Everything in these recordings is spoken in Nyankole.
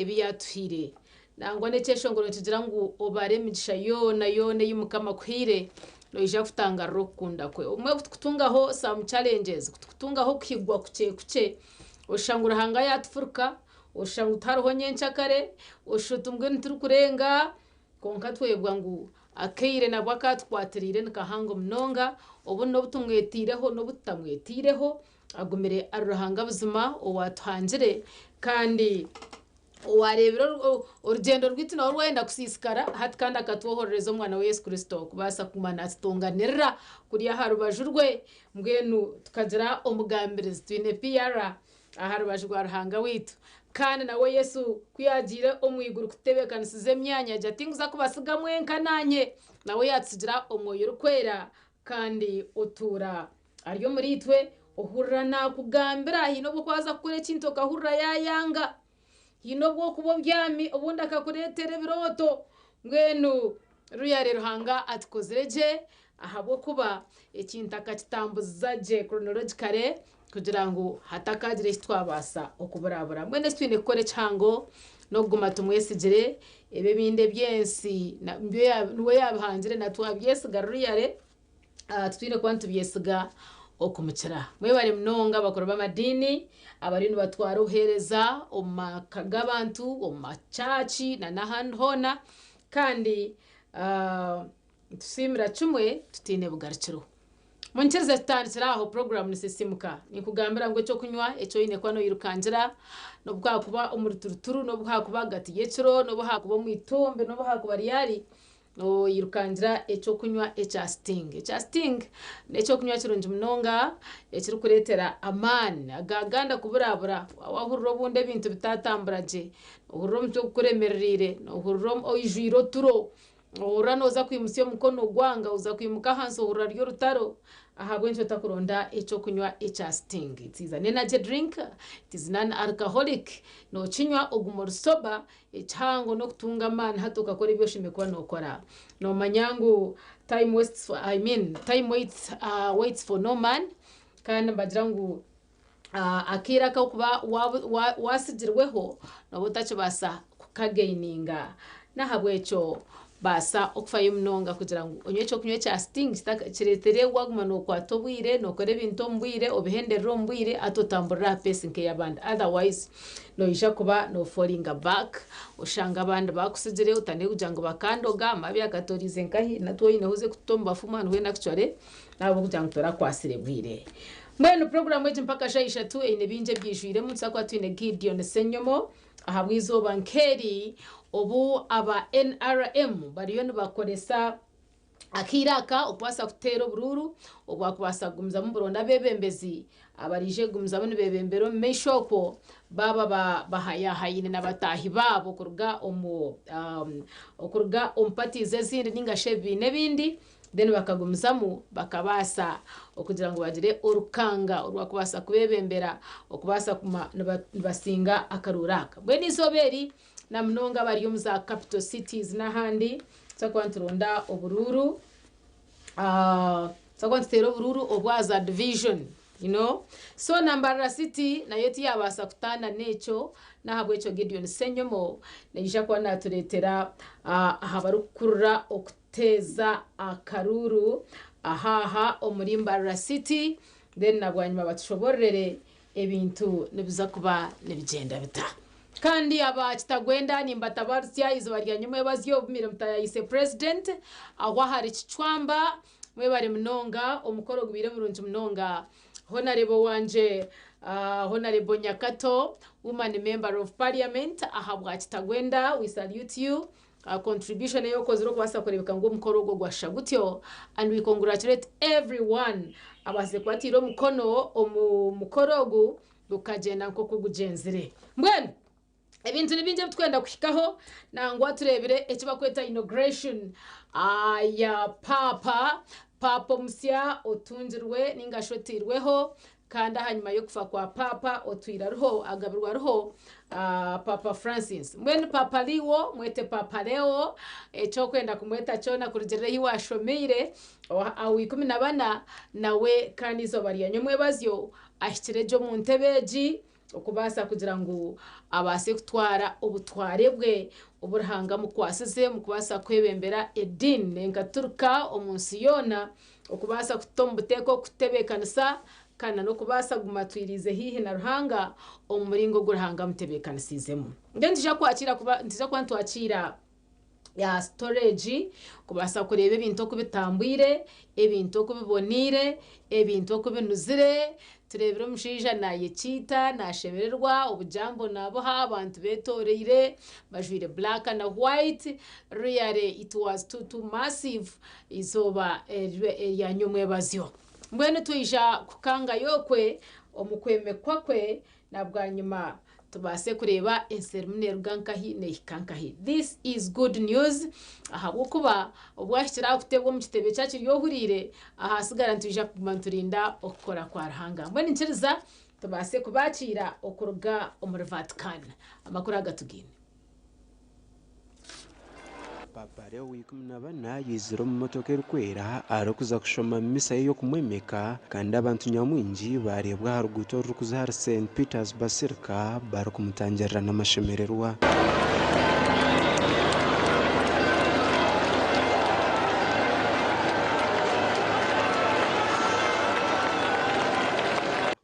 ebi yaatuhaire. Nangwa n'ekyeshongoro nikigira ngu obare emigisha yoona yoona ei Mukama akuhaire, noija kutangaarira okukunda kwe. Obumwe ku tukutungaho some challenges, ku tukutungaho okuhigwa kukye kukye, oshusha ngu Ruhanga yaatufuruka, oshusha ngu tihariho nyenkyakare, oshusha oti mbwenu turikurenga, kwonka twebwa ngu akaire nabwo akatukwatiriire ni kahango munonga, obu n'obu tumwetaireho n'obu tutamwetaireho, agumire ari Ruhanga buzima owaatuhangire kandi Owaareebire orugyendo rwaitu nawe rwayenda kusiisikara, hati kandi akatwohorereza Omwana we Yesu Kristo kubaasa kuguma naatutonganirira kuri aha rubaju rwe. Mbwenu tukagira omugambirizi, twine PR aha rubaju rwa Ruhanga waitu. Kandi nawe Yesu ku yaagiire omu iguru kututebeekanisiza emyanya, yaagira ati, Tinkuza kubatsiga mwenka naanye. Nawe yaatutsigira Omwoyo Orikwera kandi otuura Ari omuriitwe, ohurira naakugambira. Haine obu waaza kukora ekintu okahurira yaayanga. Haine obu orikuba obyami obundi akakureetera ebirooto. Mbwenu Ruyare Ruhanga atukozire gye ahabw'okuba ekintu akakitambuza gye chronologically kugira ngu hatakaagira eki twabaasa okuburabura. Mbwenu eki twine kukora ekihango n'okuguma tumwesigire, ebi ebindi eby'ensi niwe yaabihangire na twabyesiga Ruyare. Titwine kuba nitubyesiga okumukira. Mwebare munonga abakuru b'amadiini abariyo nibatwara obuheereza omu maka g'abantu, omu macaaki n'ahandi hoona kandi nitusiimira kimwe tutaine bugarukiro. Munyikirize tutandikire aho puroguraamu nisisiimuka. Ninkugambira ngu eky'okunywa eki oine kuba noirukangira n'obu haakuba omu ruturuturu, n'obu haakuba ahagati y'ekiro, n'obu haakuba omu itumbi, n'obu haakuba ryari, Noirukangira eky'okunywa ekya Sting. Ekya Sting n'eky'okunywa kirungi munonga ekirikureetera amaani agaganda kuburabura. Waaba wahurira obundi ebintu bitatambura gye, nohurira omutwe gukuremerereire, nohurira oijwire oturo, nohurira nooza kwimutsya omukono gwanga oza kwimuka ahansi ohurira ruri orutaro, ahabw'enki otakuronda eky'okunywa ekya Sting? It is an energy drink, it is non alcoholic, nokinywa oguma ori sober. Ekihango n'okutunga amaani hati okakora ebi oshemereire kuba nookora. Noomanya ngu time wastes for, I mean time waits, uh, waits for no man kandi nibagira ngu uh, akaire ak'okuba waatsigirweho nooba otakibaasa kukagaininga. N'ahabw'ekyo baasa okufayo munonga kugira ngu onywe ekyokunywa ekya sting kireetere waaguma nookwata obwire, nookora ebintu omu bwire, obihenderere omu bwire hati otamburire aha pace nk'ey'abandi otherwise noija kuba nofolinga back oshange abandi baakutsigire otandike kugira ngu bakandoga, amabi akatoriize nkahi, na twoyineho oze kututa omu bafumu and when actually n'ahabw'okugira ngu torakwatsire bwire. Mbwenu puroguraamu egi mpaka shaaha ishatu eine bingi ebyijwiremu, nituza kuba twine Gideon Ssenyomo, Ahabw'eizooba nk'eri obu aba NRM bariyo nibakoresa akaire aka okubaasa kuteera oburuuru obwakubaasa kugumizamu niburonda abeebembezi abaraije kugumizamu nibeebembera omu maisho okwo baaba bahayahaine na bataahi baabo kuruga omu okuruga omu parties ezindi ninga shi ebibiina ebindi. Then bakagumizamu bakabaasa okugira ngu bagire orukanga orwakubaasa kubeebembera okubaasa kuguma nibasinga akaruuru aka. Mbwenu eizooba eri na munonga abari omu za capital cities n'ahandi nituza kuba nituronda oburuuru, nituza kuba nituteera oburuuru obwa za division you know. So na Mbarara city nayo tiyabaasa kutaana n'ekyo n'ahabw'ekyo Gideon Ssenyomo naija kuba naatureetera aha barikukurura Teeza akaruuru ahaaha omuri Mbarara City then na bwanyima batushobororere ebintu nibiza kuba nibigyenda bita. Kandi aba Kitagwenda nimbatabarutsya eizooba rya nyomwebazyo obu mwire mutayayise President aho ahari Kicwamba mwebare munonga omukoro gubaire murungi munonga. Honarebo wangye Honarebo Nyakato Woman Member of Parliament ahabwa Kitagwenda we salute you. Contribution ei okozire okubaasa kureebeka ngu omukoro ogwo gwashusha gutyo and we congratulate everyone abaasize kuba bataire omukono omu mukoro ogu gukagyenda nk'oku gugyenzire. Mbwenu ebintu ni bingi ebi turikwenda kuhikaho nangwa tureebire eki barikweta inauguration ya paapa, paapa omusya otungirwe ninga shi oteirweho Kandi ahanyima y'okufa kwa Paapa otwire ariho agabirwe ariho Paapa Francis. Mbwenu Paapa Leo, mwete Paapa Leo, eki orikwenda kumweta kyona kurugiirira ahu waashomeire, owa 14 nawe kandi eizooba rya nyomwebazyo ahikire gye omu ntebe egi. Okubaasa kugira ngu abaase kutwara obutware bwe obu Ruhanga amukwasize omu kubaasa kwebembera ediini enkaturika omu nsi yoona, okubaasa kututa omu buteeka okututebeekanisa kandi na n'okubaasa kuguma twiriize haihi na Ruhanga omu muringo ogu Ruhanga amutebeekanisiizemu. Mbwenu nitwija kwakiira kuba nitwija kuba nitwakiira ya storage kubaasa kureeba ebintu oku bitambwire, ebintu oku biboneire, ebintu oku binuzire, tureebire omushaija naayekiita naashemererwa, obujambo naabuha, abantu beetoreire bajwaire black na white, really it was too too massive eizooba erya nyomwebazyo. Mbwenu twija kukangayo okwe omu kwemekwa kwe Na bwanyima tubaase kureeba ensi erimu neeruga nkahi neehika nkahi. This is good news ahabw'okuba obu ahikire aha kuteebwa omu kitebe kye akiri ohuriire, ahasigara nitwija kuguma niturinda okukora kwa Ruhanga. Mbwenu nyikiriza tubaase kubaakiira okuruga omuri Vatican. Amakuru aga tugaine. Paapa Leo wa 14 yaizire omu motoka erikwera arikuza kushoma misa ye y'okumwemeka kandi abantu nyamwingi baareebwa aha ruguuto orurikuza ahari St Peter's Basilica barikumutangirira n'amashemererwa.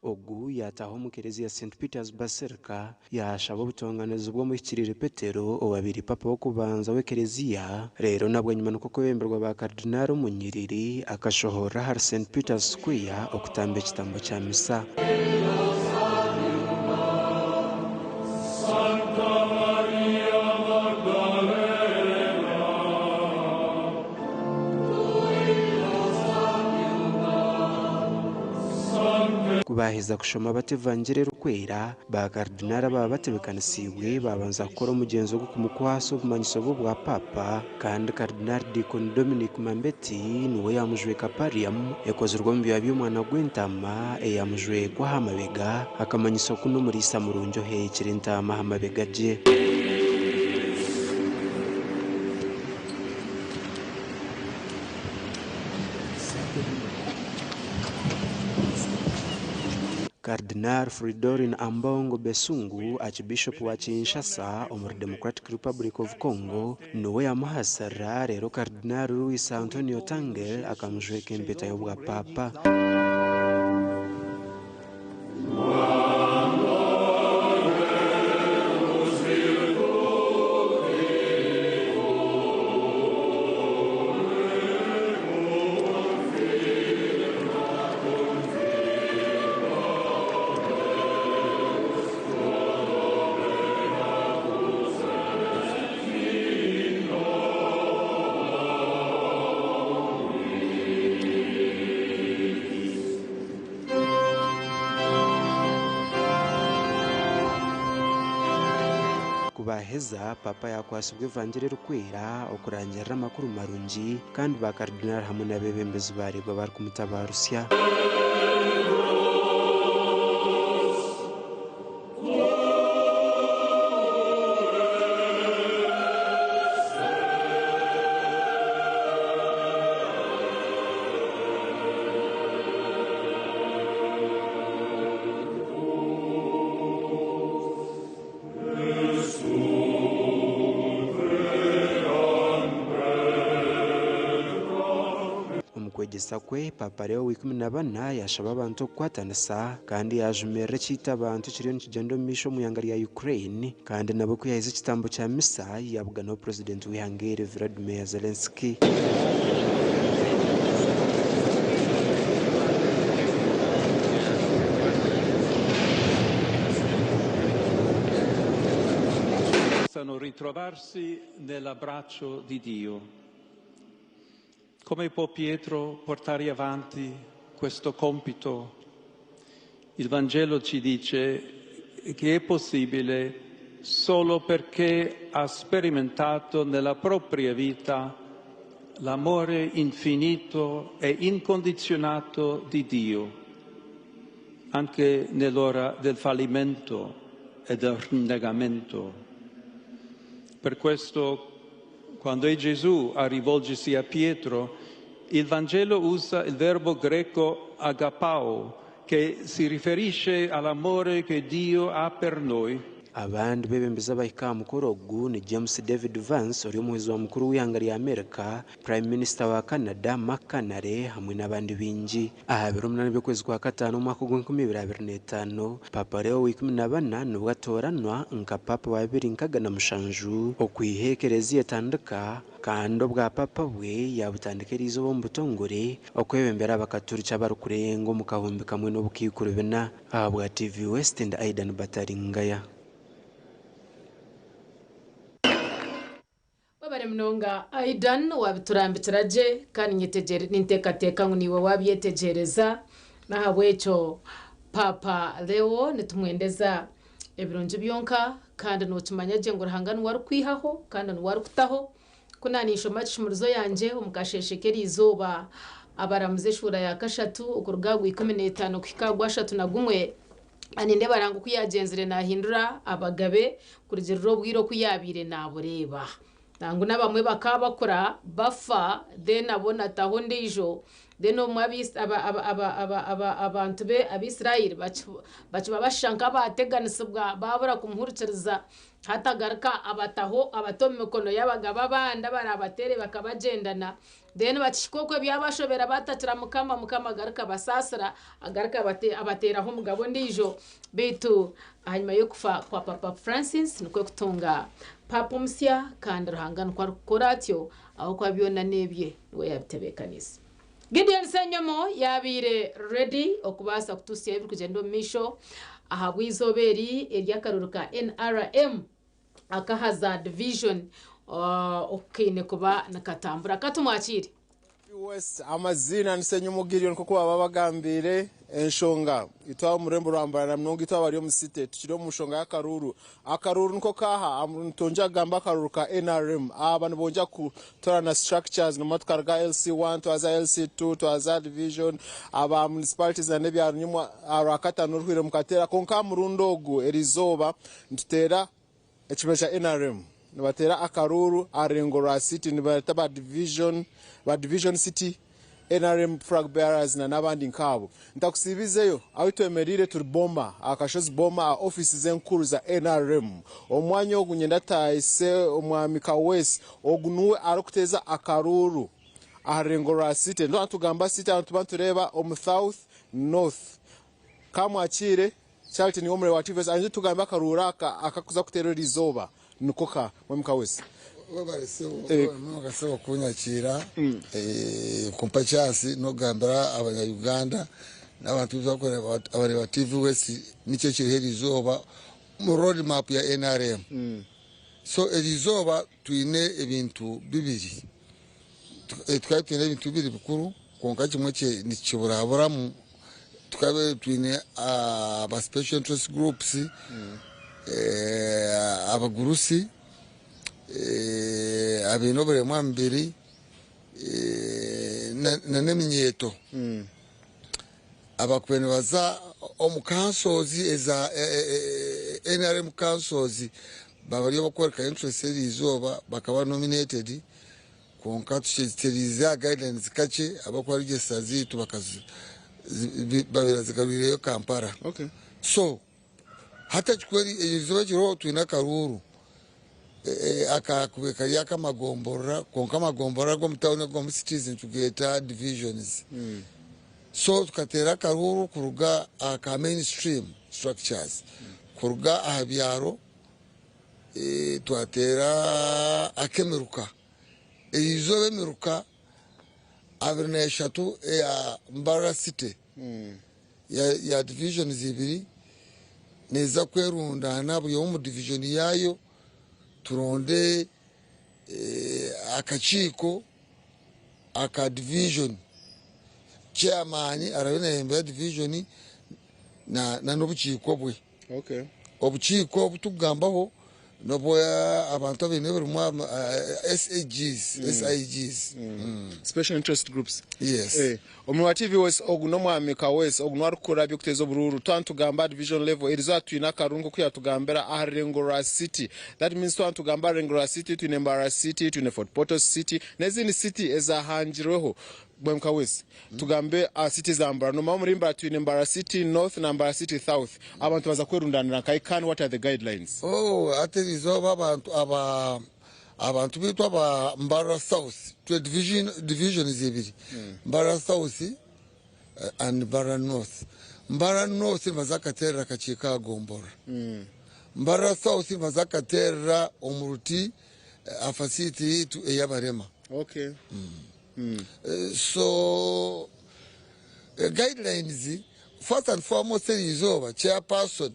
Ogu yaataaha omu kereziya St Peter's Basilica Yaashaba obutonganizi bw'omuhikiriire Petero, owaabaire Paapa w'okubanza w'Ekelezia, reero na bwanyima nikwo kwebemberwa baakardinaali omu nyiriri, akashohorera ahari Saint Peter's Square okutamba ekitambo kya misa. Ku baaheza kushoma bati Evangiri Erikwera, Baakardinaali abaaba batebeekanisiibwe baabanza kukora omugyenzo gw'okumukwasa obumanyiso bw'obwapaapa kandi Kardinaali Diikoni Dominic Mambetti niwe yaamujweka Pallium ekozirwe omu byoya by'omwana gw'entaama eyaamujwekwa aha mabega, akamanyiso ku n'omuriisa murungi oheekire entaama aha mabega gye. Cardinal Fridolin Ambongo Besungu, Archbishop wa Kinshasa omuri Democratic Republic of Congo, niwe yamuhasirira reero Cardinal Luis Antonio Tagle akamujweka empeta y'obwapaapa. Ku baaheza, Paapa yaakwatsibwa Evangiri Erikwera okurangirira amakuru marungi, kandi baakardinaali hamwe n'abeebembezi baareebwa barikumutabaarusya. Omu kwegyesa kwe, Paapa Leo wa 14 yaashaba abantu okukwatanisa kandi yaajumirira ekiita abantu ekiriyo nikigyenda omu maisho omu ihanga rya Ukraine kandi nabwo ku yaaheza ekitambo kya misa yaabuganaho Purezidenti w'eihanga eri Volodymyr Zelensky. Possano ritrovarsi nell'abbraccio di Dio. Come può Pietro portare avanti questo compito? Il Vangelo ci dice che è possibile solo perché ha sperimentato nella propria vita l'amore infinito e incondizionato di Dio, anche nell'ora del fallimento e del rinnegamento. Per questo, quando è Gesù a rivolgersi a Pietro, il Vangelo usa il verbo greco agapao, che si riferisce all'amore che Dio ha per noi. Abandi beebembezi abahika aha mukoro ogu ni James David Vance ori omuhwezi wa mukuru w'eihanga rya Amerika, Prime Minister wa Canada Mark Carney hamwe n'abandi baingi. Aha biro 8 by'okwezi kwa kataano omwaka ogw'enkumi ibiri abiri n'etaano, Paapa Leo wa ikumi na bana nibwo atooranwa nka Paapa wa 267 okwiha ekereziya etandika kandi obwapaapa bwe yaabutandika eriizooba omu butongore okwebembera abakaturiki abarikurenga omu 1,400. Ahabwa TV West ndi Aidan Bataringaya. Webare munonga Aidan wabiturambikira gye kandi ninteekateeka ngu naiwe wabyetegyereza. N'ahabw'ekyo Paapa Leo nitumwendeza ebirungi byonka kandi nokimanya gye ngu Ruhanga niwe arikwihaho kandi niwe arikutaho. Ku naninshoma kishumurizo yangye omu kasheeshe k'eriizooba abaramuzi eshuura ya kashatu okuruga aha gwa 15 kuhika aha gwa 31, Nindeeba Ruhanga oku yaagyenzire naahindura abagabe kurugiirira obwire oku yaabaire naabureeba. Nangwa n'abamwe bakaba bakura bafa then nabo nataho ondiijo then obumwe abantu be Abaisraeli bakiba bashusha nk'abaateganisibwa baabura kumuhurikiriza. Hati agaruka abataho abata omu mikono y'abagabe abandi abaraabateere bakabagyendana. Then bakihika okwo byabashobera batakira Mukama, Mukama agaruka abasaasira, agaruka abateeraho omugabe ondiijo. Beitu ahanyima y'okufa kwa Paapa Francis nikwo kutunga Paapa omusya kandi Ruhanga nikwo arikukora atyo ahabw'okuba byona n'ebye niwe yaabitebeekanise. Gideon Ssenyomo yaabaire ready okubaasa kutuhitsyaho ebirikugyenda omu maisho ahabw'eizooba eri ery'akaruuru ka NRM. Akaha za division oku kaine kuba nikatambura. Ka tumwakiire. West, Amaziina ni Ssenyumu Gideon nk'oku baba bagambiire enshonga. Itwe ab'omu rurembo rwa Mbarara munonga itwe abari omu city tukiri omu nshonga y'akaruuru. Akaruuru niko kaaha, nitwongyera kugamba akaruuru ka nrm. Aba nibongyera kutoorana structures nimwo tukaruga LC1 twaza LC2 twaza division, aba municipalities na n'ebyaro nimwo aha Rwakataano oruhwire mukateera. Kwonka aha murundi ogu eriizooba nituteera Ekibiina kya nrm nibateera akaruuru aha rurengo rwa city nibareta ba division, ba division city nrm flag bearers na n'abandi nkaabo. Ntakusiibizeyo, ahu twemereire turi Boma, aha kashozi Boma aha ofiisi z'enkuru za nrm. Omu mwanya ogu nyenda taahise Omwami Kaweesi, ogu nuwe arikuteeza akaruuru aha rurengo rwa city. Nituba nitugamba city aha nituba nitureeba omu South, North. Kamwakiire. Charity niiwe omurebe wa TVS ayinza otugambe akaruuru aka akakuza kuteerwa eriizooba niko ka Mwami Kaweesi. Webare sebo, webare munonga sebo kunyakiira kumpa chance n'okugambira abanya Uganda n'abantu abareeba TV West niki ekiriho eriizooba omu road map ya nrm. So eriizooba twine ebintu bibiri, tukaba twine ebintu bibiri bikuru kwonka kimwe nikiburaburamu. Tukaba twine aba special interest groups, abagurusi, abaine oburemu aha mubiri n'eminyeeto abakubaire nibaza omu councils eza NRM councils baba bari ab'okworeka interest eriizooba bakaba nominated. Kwonka tukyetegyereize aha guidelines kakye ahabw'okuba register zaitu babaire bazigarwireyo Kampala. So hati ekikuru erizooba ekiriho twine akaruuru akakubaire kari ak'amagomborora kwonka amagomborora ag'omu tawuni ag'omu cities nitugeeta divisions. So tukateera akaruuru kuruga aha ka mainstream structures kuruga aha byaro Twateera ak'emiruka erizooba emiruka 23 eya Mbarara City ya divisions ibiri neeza kwerundaana buri omwe omu division yaayo turonde akakiiko aka division chairman araabe nayebembera division na n'obukiiko bwe. Obukiiko obu turikugambaho n'obwa abantu abaine ebirimu SAGs, SIGs. Special Interest Groups. Yes. Eh, Omuri wa TV West ogu n'omwami Kaweesi ogu niwe arikukora eby'okuteeza oburuuru. Twaba nitugamba aha division level erizooba twine akaruru nk'oku yatugambira aha rurengo rwa city. That means twaba nitugamba aha rurengo rwa city twine Mbarara city, twine Fort Portal city n'ezindi city ezahangirweho. Mbwenu Kaweesi, tugambe aha city za Mbarara. Nomanya omuri Mbarara twine Mbarara City North na Mbarara City South. Abantu baza kwerundanira nkahi kandi what are the guidelines? Oh, hati erizooba abantu aba abantu baitu aba Mbarara South, twine division, divisions ibiri, Mbarara South and Mbarara North. Mbarara North nibaza kukateerera akakiiko aha gomborora. Mbarara South nibaza kukateerera omu ruti aha facility yaitu ey'abarema. Okay. So guidelines first and foremost eri izooba chairperson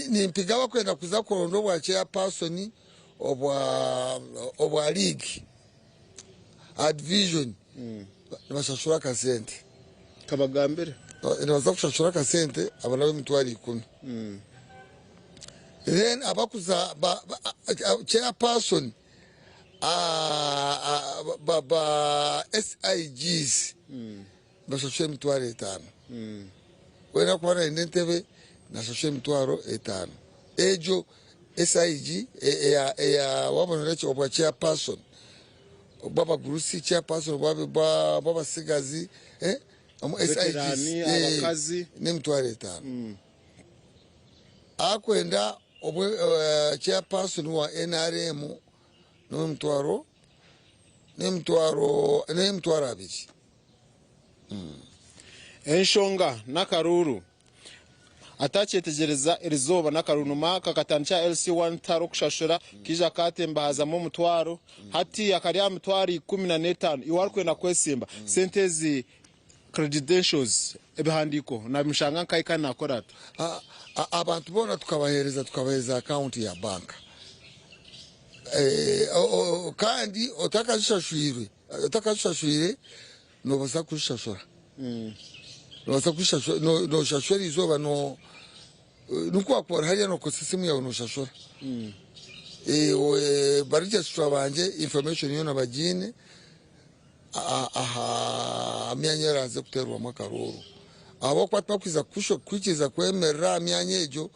nimpiga abakwenda kuza kuronda obwa chairperson obwa obwa league aha division nibashashura akasente. Kabagambire. Nibaza kushashura akasente abo n'abemitwaro ikumi. Then abakuza chairperson ba SIGs nibashashura emitwaro etaano. Weena arikuba nayenda entebe nashashura emitwaro etaano. Egyo SIG eya wabona obwa chairperson bw'abagurusi, chairperson bw'abatsigazi, omu SIGs Veterani, abakazi. N'emitwaro etaano. Akwenda obwe chairperson wa NRM n'emitwaro n'emitwaro n'emitwaro abiri. Enshonga n'akaruuru atakyetegyereza erizooba n'akaruuru noma kakatandikira LC1 taro kushashura kija katemba hazamu omutwaro hati akari aha mitwaro 15. Iwe arikwenda kwesimba sente ezi, credentials, ebihandiiko nabimushanga nkahi kandi nakora ata? Abantu boona tukabaheereza tukabaheereza akaunti ya banka kandi otakazishashwirwe otakazishashwire nobaasa kuzishashura, nobaasa kuzishashura, noshashura erizooba, no nikwo wakuba ori hariya nokozesa esimu yaawe noshashura. Baregistra bangye information yoona bagiine aha myanya eraaze kuteerwamu akaruuru. Ahabw'okuba tibakwija kukwikiriza kwemerera aha myanya egyo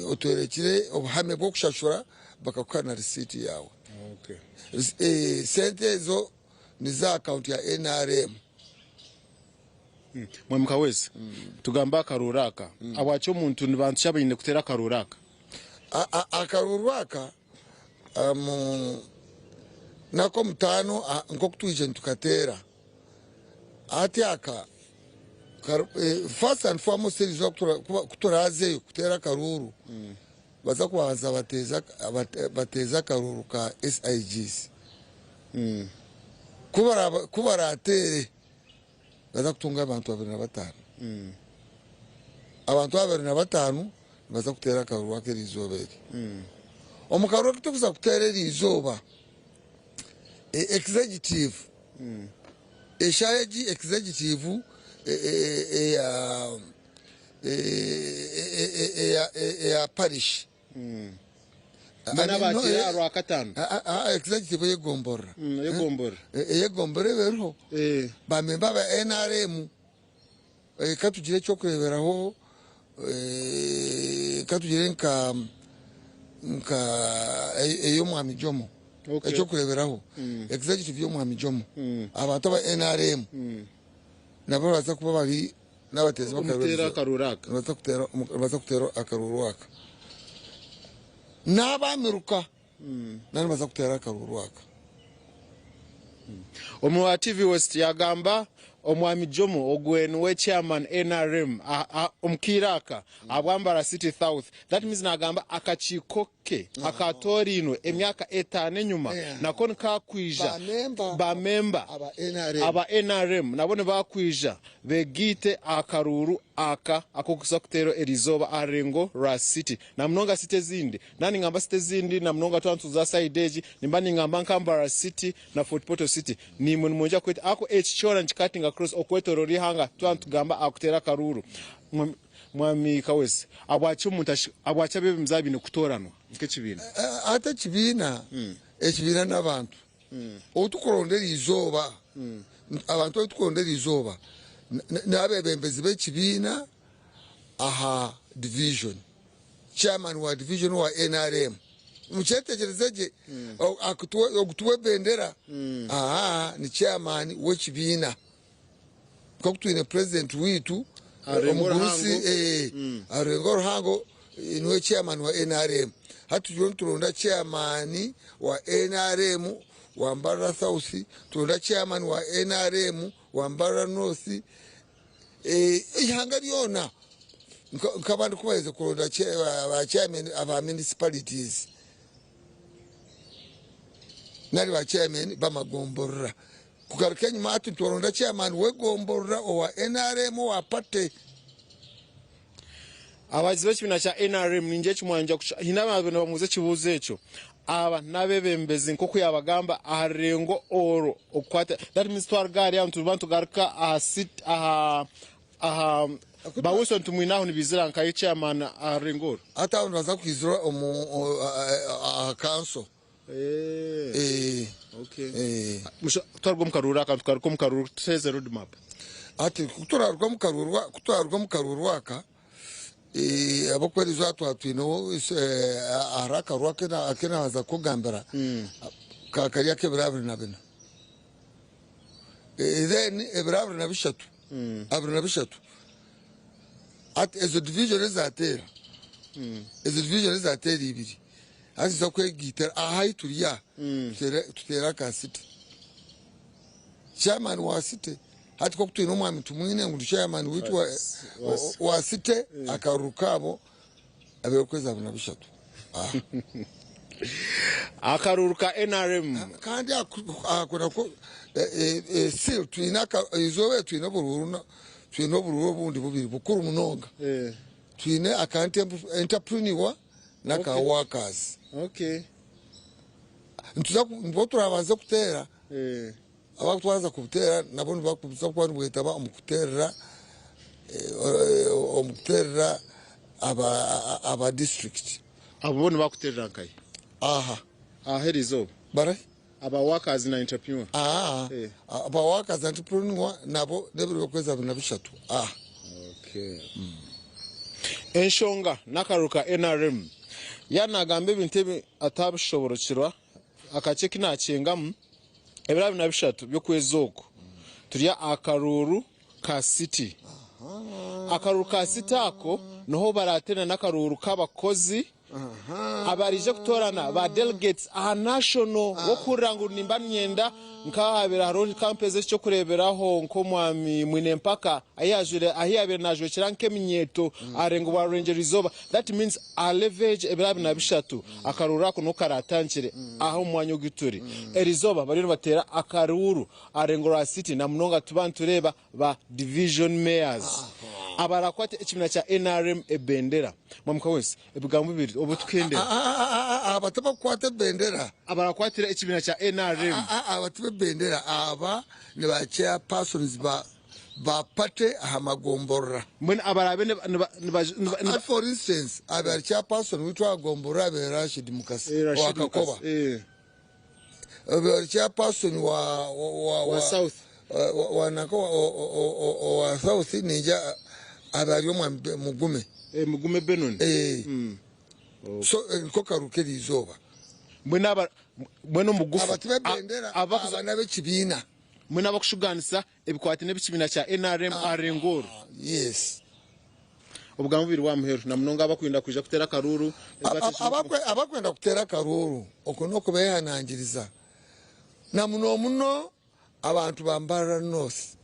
otworekire obuhame bw'okushashura bakakuha na risiiti yaawe. Sente ezo ni za akaunti ya NRM. Mwami Kaweesi, tugambe akaruuru aka. Ahabwaki omuntu ni bantu ki abaine kuteera akaruuru aka? Akaruuru aka n'ak'omutaano nk'oku twije nitukateera. Hati aka first and foremost erizooba ku turaazeyo kuteera akaruuru, baza kubanza bateeze akaruuru ka SIGs. Ku baraateere nibaza kutunga abantu 25. Abantu 25 nibaza kuteera akaruuru aka erizooba eri. Omu karuuru aku turikuza kuteera erizooba, executive eshaaha egi executive eya parish. Mbwenu abateera aha Rwakataano? Executive ey'egomborora. Ey'egomborora. Ey'egomborora eba eriho. Bamemba aba NRM, katugire ekyokureeberaho, katugire nka nka ey'omwami Jomo. Ekyokureeberaho executive y'omwami Jomo, abantu aba NRM nabo nibabaasa kuba bari n'abateezi Omuteera akaruuru aka. Nibabaasa kuteera akaruuru aka. N'abamiruka nabo nibaza kuteera akaruuru aka. Omu wa TV West yagamba omwami Jomo ogwe niwe chairman NRM omu kaire aka ahabwa Mbarara City South. That means nagamba akakiiko ke akatorainwe emyaka 5 enyuma nako nikakwija Bamemba bamemba aba NRM. Aba NRM nabo nibakwija begiite akaruuru aka akokuza kuteera erizooba aha rurengo rwa city na munonga city ezindi. Naningamba city ezindi na munonga twantuza side egi nimba ningamba nka Mbarara City na Fort Portal City, nimwe nimwongera kweta ako eki kyona nikikatinga across okwetorora ihanga twantugamba akuteera akaruuru. Mwami Kawesi, abwaki omuntu abwaki abebembezi abaine kutoranwa nk'ekibiina? Hati ekibiina, ekibiina n'abantu. Obu tukuronda erizooba, abantu abu tukuronda erizooba n'abebembezi b'ekibiina aha division, chairman wa division wa NRM. Mukyetegyereze gye, okutuwa ebendera aha ni chairman w'ekibiina. Nk'oku twine president waitu Arurengo omugurusi Ruhango. Arurengo Ruhango niwe chairman wa NRM. Hati turiyo nituronda chairman wa NRM wa Mbarara South, turonda chairman wa NRM wa Mbarara North, eihanga ryona nk'abandi ku baherize kuronda ba chairman aba municipalities nari ba chairman b'amagomborora. Kugaruka enyima hati nituronda chairman w'egomborora owa NRM owa party. Abagizi b'ekibiina kya NRM ningira eki mwayongera kusha haine abaabaire nibamubuuza ekibuuzo ekyo. Aba n'abeebembezi nk'oku yaabagamba aha rurengo orwo okukwata that means twaruga ahari abo nituba nitugaruka aha city aha aha ba Wilson Tumwine aho nibaizira nkayo chairman aha rurengo orwo. Hati abo nibaza kwizira omu aha kanso. Twaruga omu karuuru aka nitugaruka omu karuuru tuteeze road map. Hati ku turaruga omu karuuru ku turaruga omu karuuru aka ahabw'okuba eriizooba twaba twineho hariho akaruuru aku naabanza kukugambira kari ak'ebiro 24. Then ebiro 23, 23 hati ezo division ezateera, ezo division ezateera ibiri hati niziza kwegaitira aha ahi turi aha tuteere aka city. Chairman wa city hati nk'oku twine omwami Tumwine ngu ni chairman waitu wa city akaruru kaabo abeire okwezi 23 aha. Akaruru ka NRM. Kandi ako nako still twine eizooba eri twine oburuuru twine oburuuru obundi bubiri bukuru munonga. Twine aka entrepreneur n'aka workers. Nituza nibwo turabanze kuteera, abakutwaza kubuteera nabo nibakuza kuba nibwetaba omu kuteerera omu kuteerera aba aba district. Abo bo nibakuteerera nkahi? Aha. Aha eriizooba? Barahi? Aba workers na entrepreneur. Aa, aba workers na entrepreneur nabo n'ebiro by'okwezi 23. Aha. Okay. Enshonga n'akaruru ka NRM. Yaaba naagamba ebintu ebi atabishoborokirwa, akakye eki naakyengamu, ebiro 23 by'okwezi oku turi aha karuuru ka City. Akaruuru ka City ako niho baraateerana n'akaruuru k'abakozi abaraije kutoorana ba delegates aha national w'okuhurira ngu nimba niinyenda nk'ahabaire hariho kampeeza eky'okureeberaho nk'omwami Mwine-Mpaka ahu yaajwaire ahu yaabaire naajwekyera nk'eminyeeto aha rurengo rwa Rurengyerwa-izooba that means aha level egyo ebiro 23 akaruuru ako niho karaatandikire aha omu mwanya ogu turi erizooba bariyo nibateera akaruuru aha rurengo rwa city na munonga tuba nitureeba ba division mayors abarakwate ekibiina kya nrm ebendera. Mwami Kaweesi, ebigambo bibiri obu tukuhendera. Aba tibakukwata ebendera. Abarakwatira ekibiina kya nrm. Aba tibebendera, aba ni ba chairpersons ba ba party aha magomborora. Mbwenu abaraabe niba niba niba. For instance, abe ari chairperson waitu aha gomborora abe Rashid Mukasa owa Kakoba. Obe ori chairperson wa wa Wa South. wa nanka owa South ningira abe ari omwami Mugume. Mugume Benon. So niko karuka eriizooba. Mbwenu aba mbwenu omu bugufu Aba tibebendera aba n'abekibiina. Mbwenu abakushugaanisa ebikwataine n'ekibiina kya NRM aha rurengo oru. Yes. Obugambo bubiri bw'aha muheru na munonga abakwenda kwija kuteera akaruuru. Abakwenda kuteera akaruuru okwo n'okubeehanangiriza na muno muno abantu ba Mbarara North.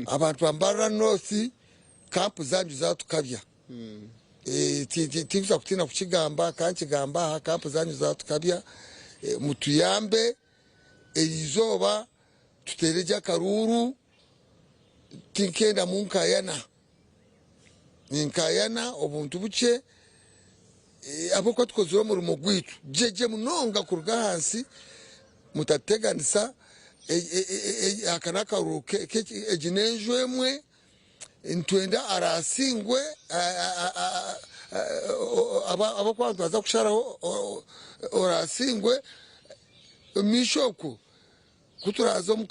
Abantu ba Mbarara North kampu zaanyu zaatukabya. Tinkuza kutiina kukigamba, ka nkigambe aha, kampu zaanyu zaatukabya. Mutuyambe eriizooba tuteere gye akaruuru, tinkenda munkayana. Ninkayana obuntu bukye ahabw'okuba tukozire omurimo gwaitu gye gye munonga kuruga ahansi mutatuteganisa aka n'akaruuru egi n'enju emwe nitwenda araasingwe ahabw'okuba nitubaasa kusharaho oraasingwe omu maisho okwo. Ku turaaze omu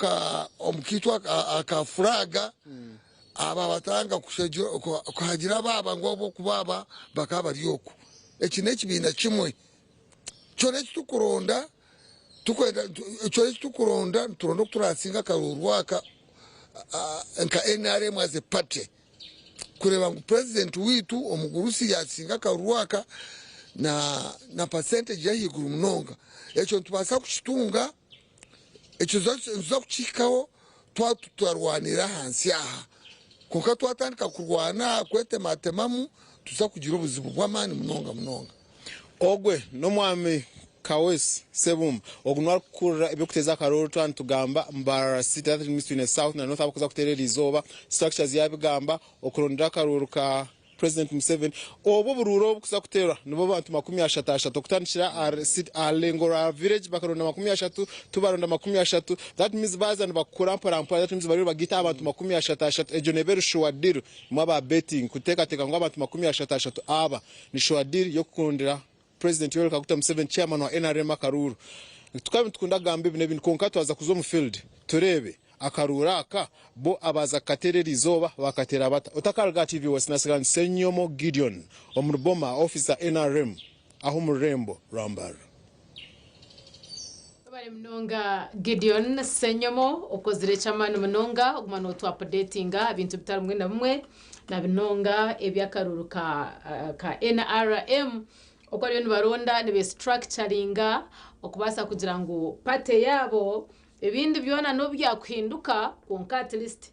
kaitu aka furaaga, abo abatanga kuhagira abaaba ngu ahabw'okuba aba bakaba bari oku. Eki n'ekibiina kimwe. Kyona eki turikuronda turikwenda kyona eki turikuronda nituronda oku turasinga akaruuru aka nka NRM as a party kureeba ngu purezidenti waitu omugurusi yaasinga akaruuru aka na percentage y'ahaiguru munonga. Ekyo nitubaasa kukitunga, ekyo nituza kukihikaho twaba tutarwanire ahansi aha. Kwonka twatandika kurwana kwetematemamu nituza kugira obuzibu bw'amaani munonga munonga. Ogwe n'omwami Kaweesi Ssebumba. Ogu niwe arikukurira eby'okuteeza akarooro twaba nitugamba Mbarara City that means twine South na North abakuza kuteera eriizooba. Structures yaabigamba, okurondera akaruuru ka President Museveni. Obu oburuuru obu kuza kuteerwa nibo bantu 30 ashatu okutandikira aha rurengo rwa village bakaronda 30, tubaronda 30 that means baaza nibakura mpora mpora that means bariyo nibagaita aha bantu 30 ashatu. Egyo neeba eri sure deal imwe aba betting kuteekateeka ngu abantu 30 ashatu aba ni sure deal y'okurondera President Yoweri Kaguta Museveni chairman wa nrm akaruuru. Tukaba nitukunda kugamba ebi n'ebindi kwonka twaza kuza omu field tureebe akaruuru aka bo abaaza kukateera eriizooba baakateera bata. Otakaruga aha TV West nasigara ndi Ssenyomo Gideon omuri Boma office za nrm aho omu rurembo rwa Mbarara. Webare munonga Gideon Ssenyomo okozire eky'amaani munonga oguma notu updatinga aha bintu bitari bimwe na bimwe na binonga eby'akaruuru ka ka nrm oku bariyo nibaronda nibestructuringa okubaasa kugira ngu party yaabo ebindi byona n'obu byakuhinduka kwonka at least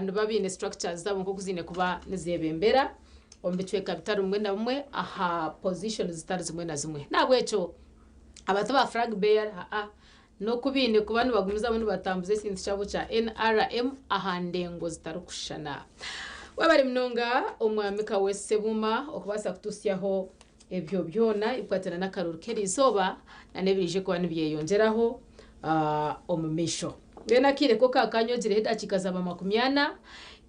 niba baine structures zaabo nk'oku ziine kuba nizebembera omu bicweka bitari bimwe na bimwe aha positions zitari zimwe na zimwe. N'ahabw'ekyo abato ba flag bearer aa n'oku baine kuba nibagumizamu nibatambuza ekintu kyabo kya nrm aha ndengo zitarikushushana. Webare munonga Omwami Kaweesi Ssebuuma okubaasa kutuhitsyaho ebyo byona ebikukwatana n'akaruuru k'eriizooba na n'ebiraije kuba nibyeyongyeraho omu maisho. Mbwenu akaire ko kakanyogireho edakiika zaaba 40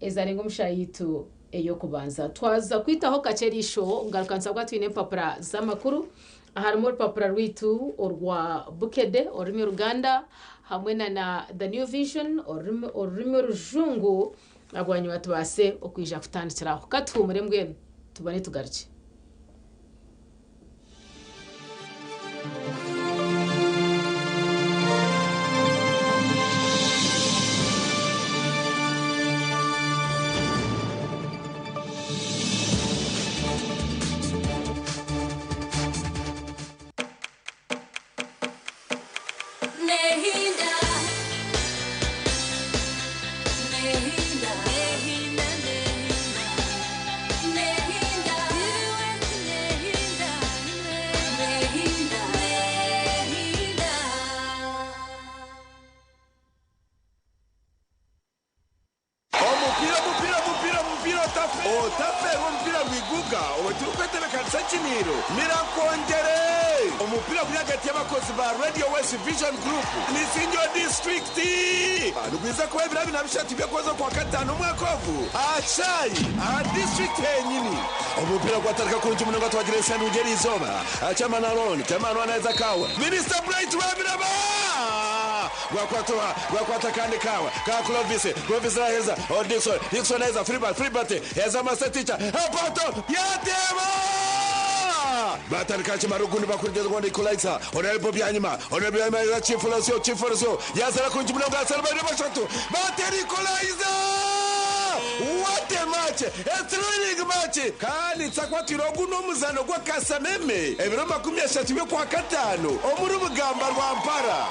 ezarenga omu shaaha yaitu ey'okubanza. Twaza kwitaho kakye eriisho ngaruka nsabwa twine empapura z'amakuru. Harimu orupapura rwaitu orwa Bukedde orurimi Oruganda hamwe na na The New Vision orurimi orurimi Orujungu bwanyima tubaase okwija kutandikira aho. Ka tuhuumure mbwenu tubone tugarukye. Omupiira omupiira omupiira omupiira otafeerwa omupiira gwiguga obwe turikwetebekanisa ekiniiro Mirakwongyere Omupiira guri ahagati y'abakozi ba Radio West Vision Group n'Isingiro Disiturikiti nigwiza kuba ebiro 23 by'okwezi okwakataano omwaka ogu aha kishaayi aha disiturikiti henyini. Omupiira gwatandika kurungi munonga twagira ensya nungi eriizooba Chairman Aaron, Chairman wa Naiza Kawe, Minisita Bright Rwabiraba! Gwakwata oha? Gwakwata akandi kaawe ka Clovis. Clovis naheeza oh Dickson. Dickson naheeza Filbert. Filbert heeza Master Teacher. Apato yateeba! Batandika kimara ogundi bakurigeza ogundi Equalizer. Honorable Byanyima. Honorable Byanyima yaheeza Chief Losio. Chief Losio yazara kurungi munonga yazara babiri bashatu. Batera Equalizer! What a match! A thrilling match! Kandi nsakwatwire ogu n'omuzaano gw'akasameme ebiro 30 by'okwakataano omuri Bugamba Rwampara.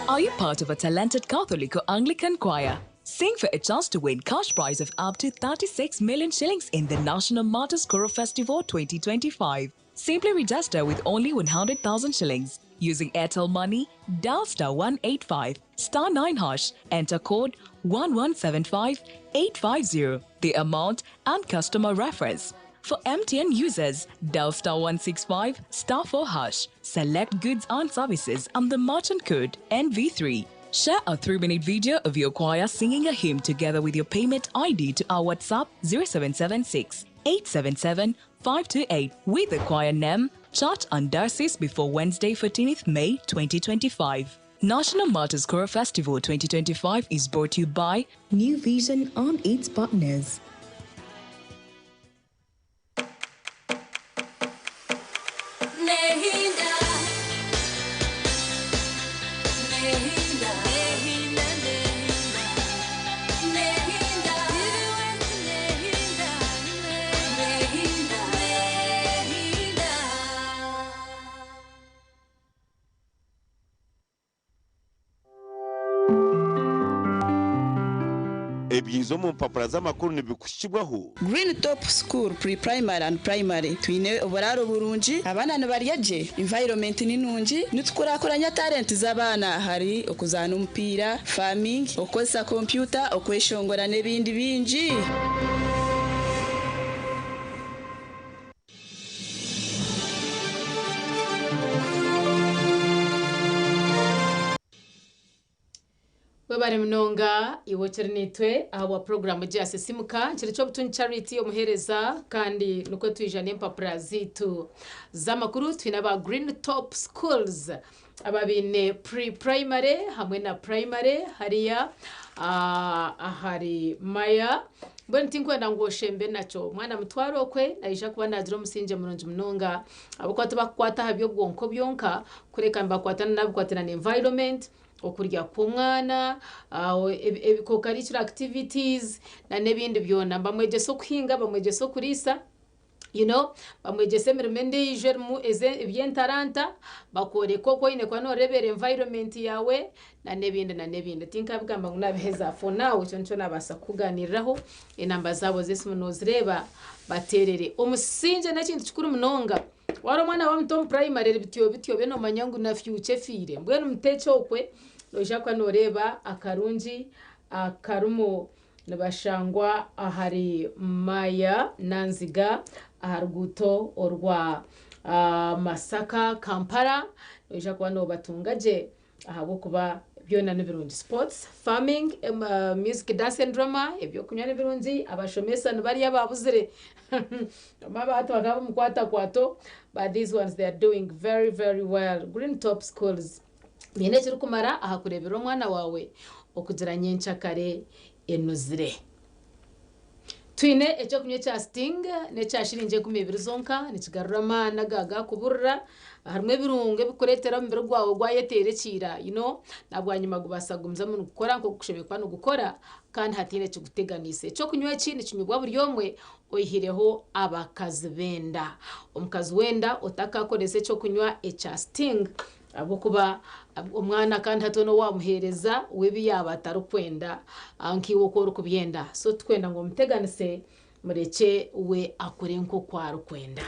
Are you part of a talented Catholic or Anglican choir? Sing for a chance to win cash prize of up to 36 million shillings in the National Martyrs Choral Festival 2025. Simply register with only 100,000 shillings. Using Airtel Money, dial star 185 star 9 hash, enter code 1175 850, the amount and customer reference. For MTN users, dial star 165 star 4 hash, select goods and services and the merchant code NV3. Share a 3 minute video of your choir singing a hymn together with your payment ID to our WhatsApp 0776 877 528 with the choir name, church and diocese before Wednesday, 14th May 2025. National Martyrs Choral Festival 2025 is brought to you by New Vision and its partners. Ebyiza omu mpapura z'amakuru nibikuhikibwaho. Green Top School Pre-Primary and Primary Twine oburaaro burungi, abaana nibarya gye, environment ni nungi, nitukurakuranya talent z'abaana ahari okuzaana omupiira, farming, okukozesa kompyuta, okweshongora n'ebindi bingi. Webare munonga iwe okiri naitwe ahabwa puroguraamu egi ya Sisimuka. Nkiri Kyobutungi Charity omuheereza kandi nikwo twija n'empapura zaitu z'amakuru. Twine aba Green Top Schools aba baine pre primary hamwe na primary hariya ahari Maya. Mbwenu tinkwenda ngu oshembe nakyo. Omwana mutware okwe naija kuba naagira omusingye murungi munonga ahabw'okuba tibakukwata aha by'obwonko byonka kureka nibakwata n'abikwatiraine na environment. okurya kw'omwana, co-curricular activities na n'ebindi byona. Bamwegyesa okuhinga, bamwegyesa okuriisa, you know, bamwegyesa emirimo endiijo erimu eby'entaranta, bakworeka oku oine kuba nooreebera environment yaawe na n'ebindi na n'ebindi. Tinkabigamba ngu naabiheza for now, ekyo nikyo naabaasa kukugaaniiriraho. Enamba zaabo z'esimu noozireeba, bateerere. Omusingye n'ekintu kikuru munonga. Waaba omwana waawe muto omu purayimare bityo bityo obe noomanya ngu na fyuca efiire. Mbwenu muteekye okwe, noija kuba nooreeba akarungi akarimu nibashangwa ahari Maya Nanziga aha ruguuto orwa Masaka Kampala. Noija kuba noobatunga gye ahabw'okuba byona ni birungi. Sports, farming, music, dance and drama, eby'okunywa ni birungi, abashomesa nibarya ababuzire. Bamwe aba hati bakaba bamukwata-kwato, but these ones they are doing very very well. Green Top Schools biine ekirikumara aha kureeberera omwana waawe okugira nyencakare enuzire. Twine eky'okunywa ekya Sting n'ekya shiringi 20 zonka, nikigarura amaani aga gakuburira. Harimu ebirungo ebikureetera omubiri gwawe gwayeteera ekiira you know, na bwanyima gubaasa kugumizamu nigukora nk'oku gushemereire kuba nigukora kandi hataine ekiguteganiise. Eky'okunywa eki nikinywibwa buri omwe oihireho abakazi b'enda. Omukazi w'enda otakakoresa eky'okunywa ekya Sting Ahabw'okuba omwana kandi hati hoona owaamuheereza we ebi yaaba atarikwenda nkaiwe oku orikubyenda. So titukwenda ngu omuteganise, murekye we akore nk'oku arikwenda.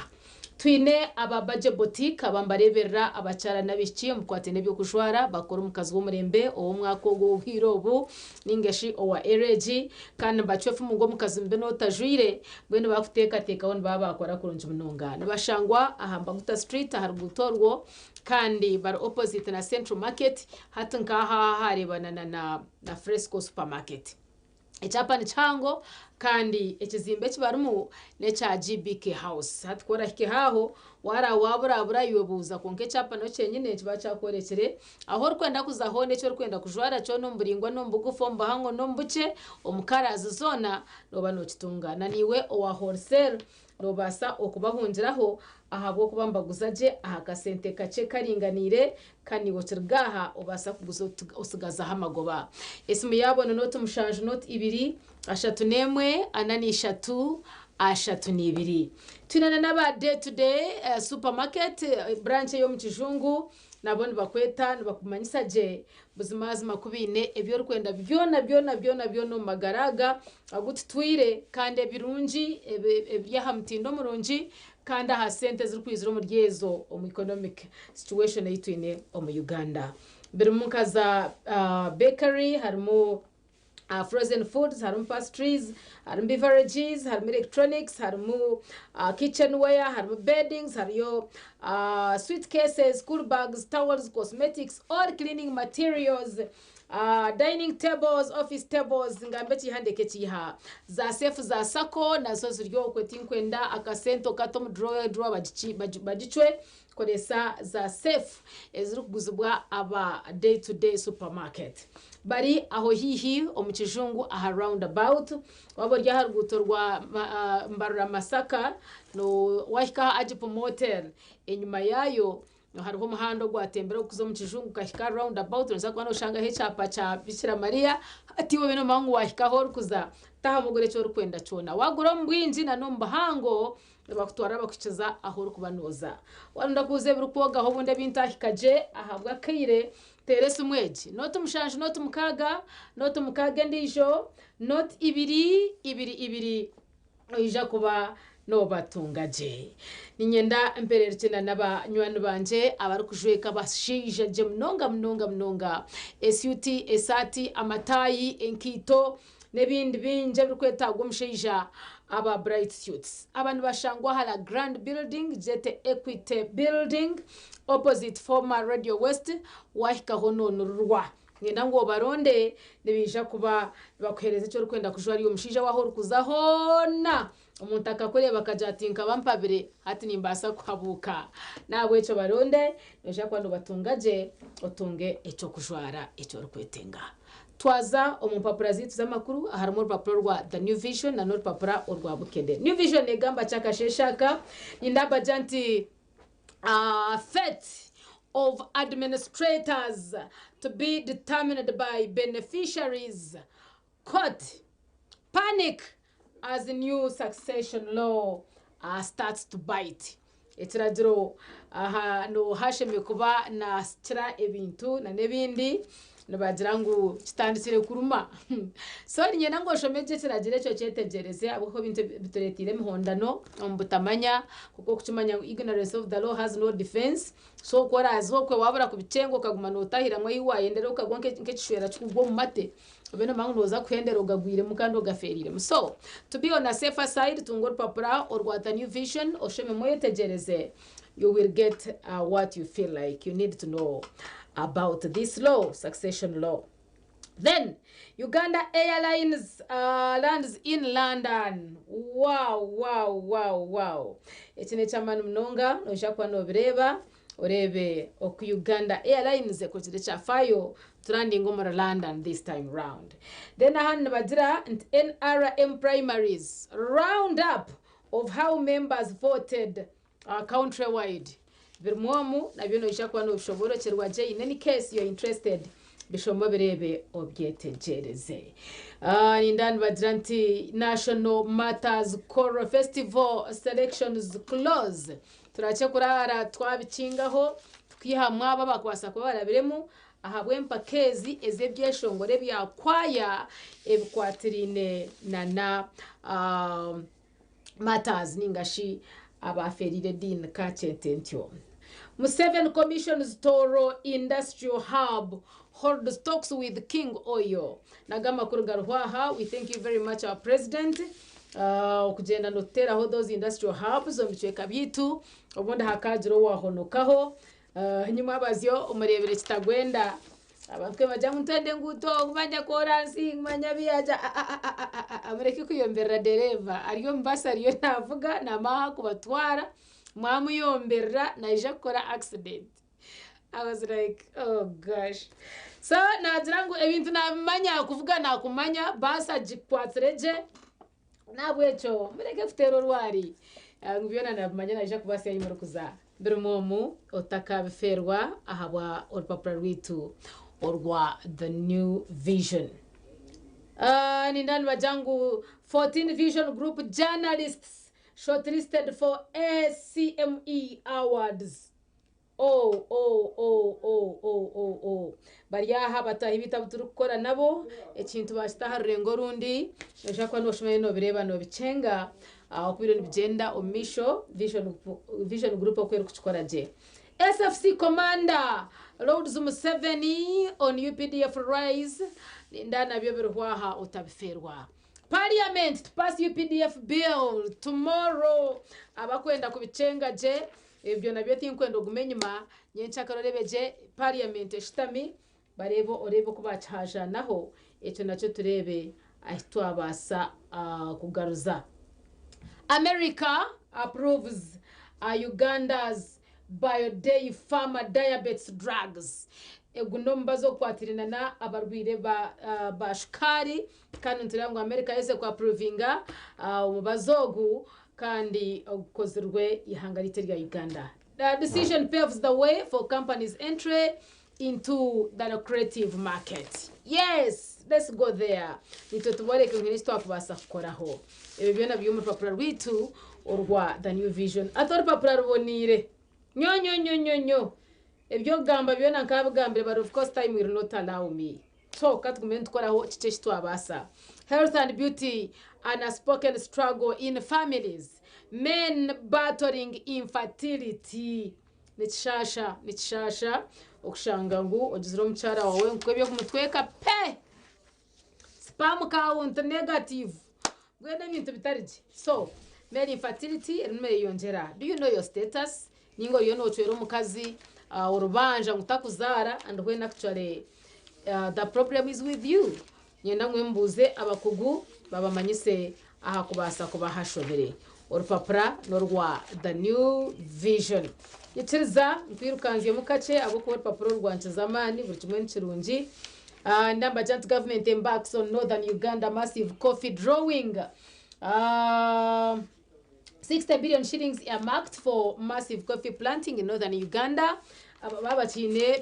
Twine aba Baje Boutique aba nibareeberera abakyara n'abaishiki omu bikwataine n'eby'okujwara, bakora omukazi w'omurembe ow'omwaka ogu ow'obwire obu nainga shi owa era egi. Kandi nibacwa efumu ngu omukazi mubi n'otajwaire, mbwenu baakuteekateekaho nibaba baakora kurungi munonga. Nibashangwa aha Mbaguta Street aha ruguuto orwo. Kandi bari opposite na Central Market hati nk'aha ahareebana na na Fresco Supermarket. Ekyapa ni kihango kandi ekizimbe eki barimu n'ekya GBK House. Hati ku orahike aho waaraba waaburabura iwe buuza kwonka ekyapa nikyo kyenyine nikiba kyakworekire ahu orikwenda kuza hoona eki orikwenda kujwara kyona omu buraingwa n'omu bugufu, omu buhango n'omu bukye, omu colours zoona nooba nookitunga. Na naiwe owa wholesale Noobaasa okubahungiraho ahabw'okuba nibaguza gye aha kasente kakye karinganiire kandi naiwe okiriga aha obaasa kuguza otsigazaho amagoba. Esimu yaabo ni nooti mushanju nooti ibiri ashatu n'emwe ana na ishatu ashatu na ibiri. Twine na n'aba Day to Day Supermarket branch ey'omu Kijungu nabo nibakweta nibakumanyisa gye Buzimazima ku baine ebi orikwenda byona byona byona byona omu magara aga agu tutwire, kandi ebirungi, ebiri aha mutindo murungi, kandi aha sente ezirikwizira omuri ezo omu economic situation ei twine omu Uganda. Birimu nka za bakery, harimu frozen foods, harimu pastries, harimu beverages, harimu electronics, harimu kitchen ware, harimu beddings, hariyo suitcases, school bags, towels, cosmetics, all cleaning materials. Dining tables, office tables, ngambe ekiiha ndeke ekiiha. Za seefu za sacco nazo ziri okwe tinkwenda akasente okate omu drawer, drawer bagicwe, koresa za seefu ezirikuguzibwa aba day to day supermarket. Bari aho haihi omu kijungu aha round about, waaba ori aha ruguuto rwa Mbarara Masaka, wahika aha Agip Motel, enyima yaayo hariho omuhanda ogwatembire kuza omu kijungu gukahika aha round about, noza kuba noshangaho ekyapa kya Bikira Mariya, hati iwe obe nomanya ngu wahika ahu orikuza, tahamu ogure eki orikwenda kyona. Wagura omu bwingi na n'omu buhango, nibakutwara bakuhikiza ahu orikuba nooza. Waronda kubuuza ebirikwogaho obundi ebi ntahika gye ahabw'akaire, teera esimu egi, nooti mushanju nooti mukaaga, nooti mukaaga endiijo, nooti ibiri, ibiri, ibiri. Noija kuba noobatunga gye. Niinyenda mpererukye na n'abanywani bangye abarikujweka abashaija gye munonga munonga munonga. Esyuti, esaati, amataayi, enkaito n'ebindi bingi ebirikwetaagwa omushaija aba Bright Suits. Aba nibashangwa aha La Grande Building, gyete Equity Building, opposite former Radio West, waahikaho noonurirwa. Niinyenda ngu obaronde, nibaija kuba nibakuheereza eki orikwenda kujwara iwe mushaija we ahu orikuza hoona. Omuntu akakureeba akagira ati nkaba mpabire, hati nimbaasa kuhabuuka. N'ahabw'ekyo baronde, noija kuba noobatunga gye, otunge eky'okujwara eki orikwetenga. Twaza omu mpapura zaitu z'amakuru, harimu orupapura orwa The New Vision na n'orupapura orwa Bukedde. New Vision neegamba ki akasheeshe aka? Nindabagira nti. Fate of administrators to be determined by beneficiaries, court panic as new succession law starts to bite. Ekiragiro aha noha ashemereire kuba nasikira ebintu nana ebindi nibagira ngu kitandikire kuruma. So niinyenda ngu oshome gye ekiragiro ekyo okyetegyereze ahabw'okuba ebintu bitureeteire emihondano omu butamanya kwonka okukimanya ngu ignorance of the law has no defence. So ku oraaze okwe waabura kubikyenga okaguma nootahiramu ahi waayendera okagwa nk'ekishwera kikugwa omu mate, obe noomanya ngu nooza kuhendera ogagwiremu kandi ogafeereiremu. So to be on a safer side tunga orupapura orwa The New Vision oshomemu oyetegyereze, you will get what you feel like you need to know about this law, succession law. Then Uganda Airlines lands in London. Wow, wow, wow, wow. Eki n'eky'amaani munonga, noija kuba noobireeba oreebe oku Uganda Airlines ekozire ekyafaayo turandinga omuri London this time round. Then ahandi nibagira nti NRM primaries round up of how members voted countrywide. Birimu omu nabyo noija kuba noobishoboorokyerwa gye in any case you're interested bishome obireebe obyetegyereze. Nindeeba nibagira nti National Martyrs Choral Festival selections close. Turakye kuraara twabikingaho tukiihamu abo abakubaasa kuba barabiremu ahabw'empaka ezi ez'ebyeshongoro ebya kwaya ebikwatiraine nana Martyrs ninga shi abaafeereire ediini ka kyete ntyo. Museveni commissions Tooro Industrial Hub holds talks with King Oil. Nago amakuru gariho aha. We thank you very much our president okugyenda notuteeraho those industrial hubs omu bicweka byaitu obundi hakaagira owaahonokaho. Nyimwabazyo omureebire kitagwenda abantu ku nibagira ngu nitwenda enguuto ngu manya koransi ngu manya biyanja aa mureke kuyomberera dereeva ari omu baasi ariyo naavuga naamanya ahu arikubatwara mwamuyomberera naija kukora accident. I was like oh gosh so naagira ngu ebintu naabimanya kuvuga naakumanya baasi agikwatsire gye N'ahabw'ekyo mureke kuteera orwari ngu byona naabimanya naija kubaasa ahi murikuza. Birimu omu otakabifeerwa ahabwa orupapura rwaitu orwa The New Vision. Nindeeba nibagira ngu 14 Vision Group journalists shortlisted for ACME Awards. Oh, oh, oh, oh, oh, oh, oh. Bari aha bataahi baitu abu turikukora nabo, ekintu baakita aha rurengo orundi, noija kuba nooshoma ebyo noobireeba noobikyenga oku biriyo nibigyenda omu maisho, Vision, Vision Group oku erikukikora gye. SFC Commander Lauds Museveni on UPDF Rise, nindeeba nabyo biriho aha otabifeerwa. Parliament to pass UPDF bill tomorrow, abakwenda kubikyenga gye, Ebyo nabyo tinkwenda ogume enyima, nyenkyakare oreebe gye parliament eshutami, Bareebe oreebe oku bakihajaanaho, ekyo nakyo tureebe ahi twabaasa kugaruza. America approves Uganda's Biodey Pharma diabetes drugs. Ogu n'omubazi ogukwatirina na abarwaire ba ba shukaari kandi nitureeba ngu America yaherize ku approvinga omubazi ogu kandi ogukozirwe eihanga ryaitu erya Uganda. The decision paves the way for companies entry into the lucrative market. Yes, let's go there. Nitwe tuboreke ngu haine eki twakubaasa kukoraho. Ebyo byona biri omu rupapura rwaitu orwa The New Vision. Hati orupapura ruboneire. Nyo nyo nyo nyo nyo. Eby'okugamba byona nkaabigambire but of course time will not allow me. So ka tugume nitukoraho kiki eki twabaasa. Health and beauty, an unspoken struggle in families. Men battling infertility. Nikishaasha, nikishaasha okushanga ngu ogizire omukyara waawe ngu eby'okumutweka pe! Sperm count negative. Mbwenu ebintu bitari gye. So, male infertility erimu neyeyongyera. Do you know your status? Ninga oriyo nocwera omukazi orubanja ngu takuzaara and when actually the problem is with you. Niinyenda ngu mbuuze abakugu babamanyise aha kubaasa kuba hashobire. Orupapura n'orwa The New Vision. Nyikiriza nkwirukanzyemu kakye ahabw'okuba orupapura oru rwankiza amaani, buri kimwe ni kirungi. Number Giant Government embarks on Northern Uganda massive coffee drawing. 60 billion shillings earmarked for massive coffee planting in northern Uganda. Aba baaba bakiine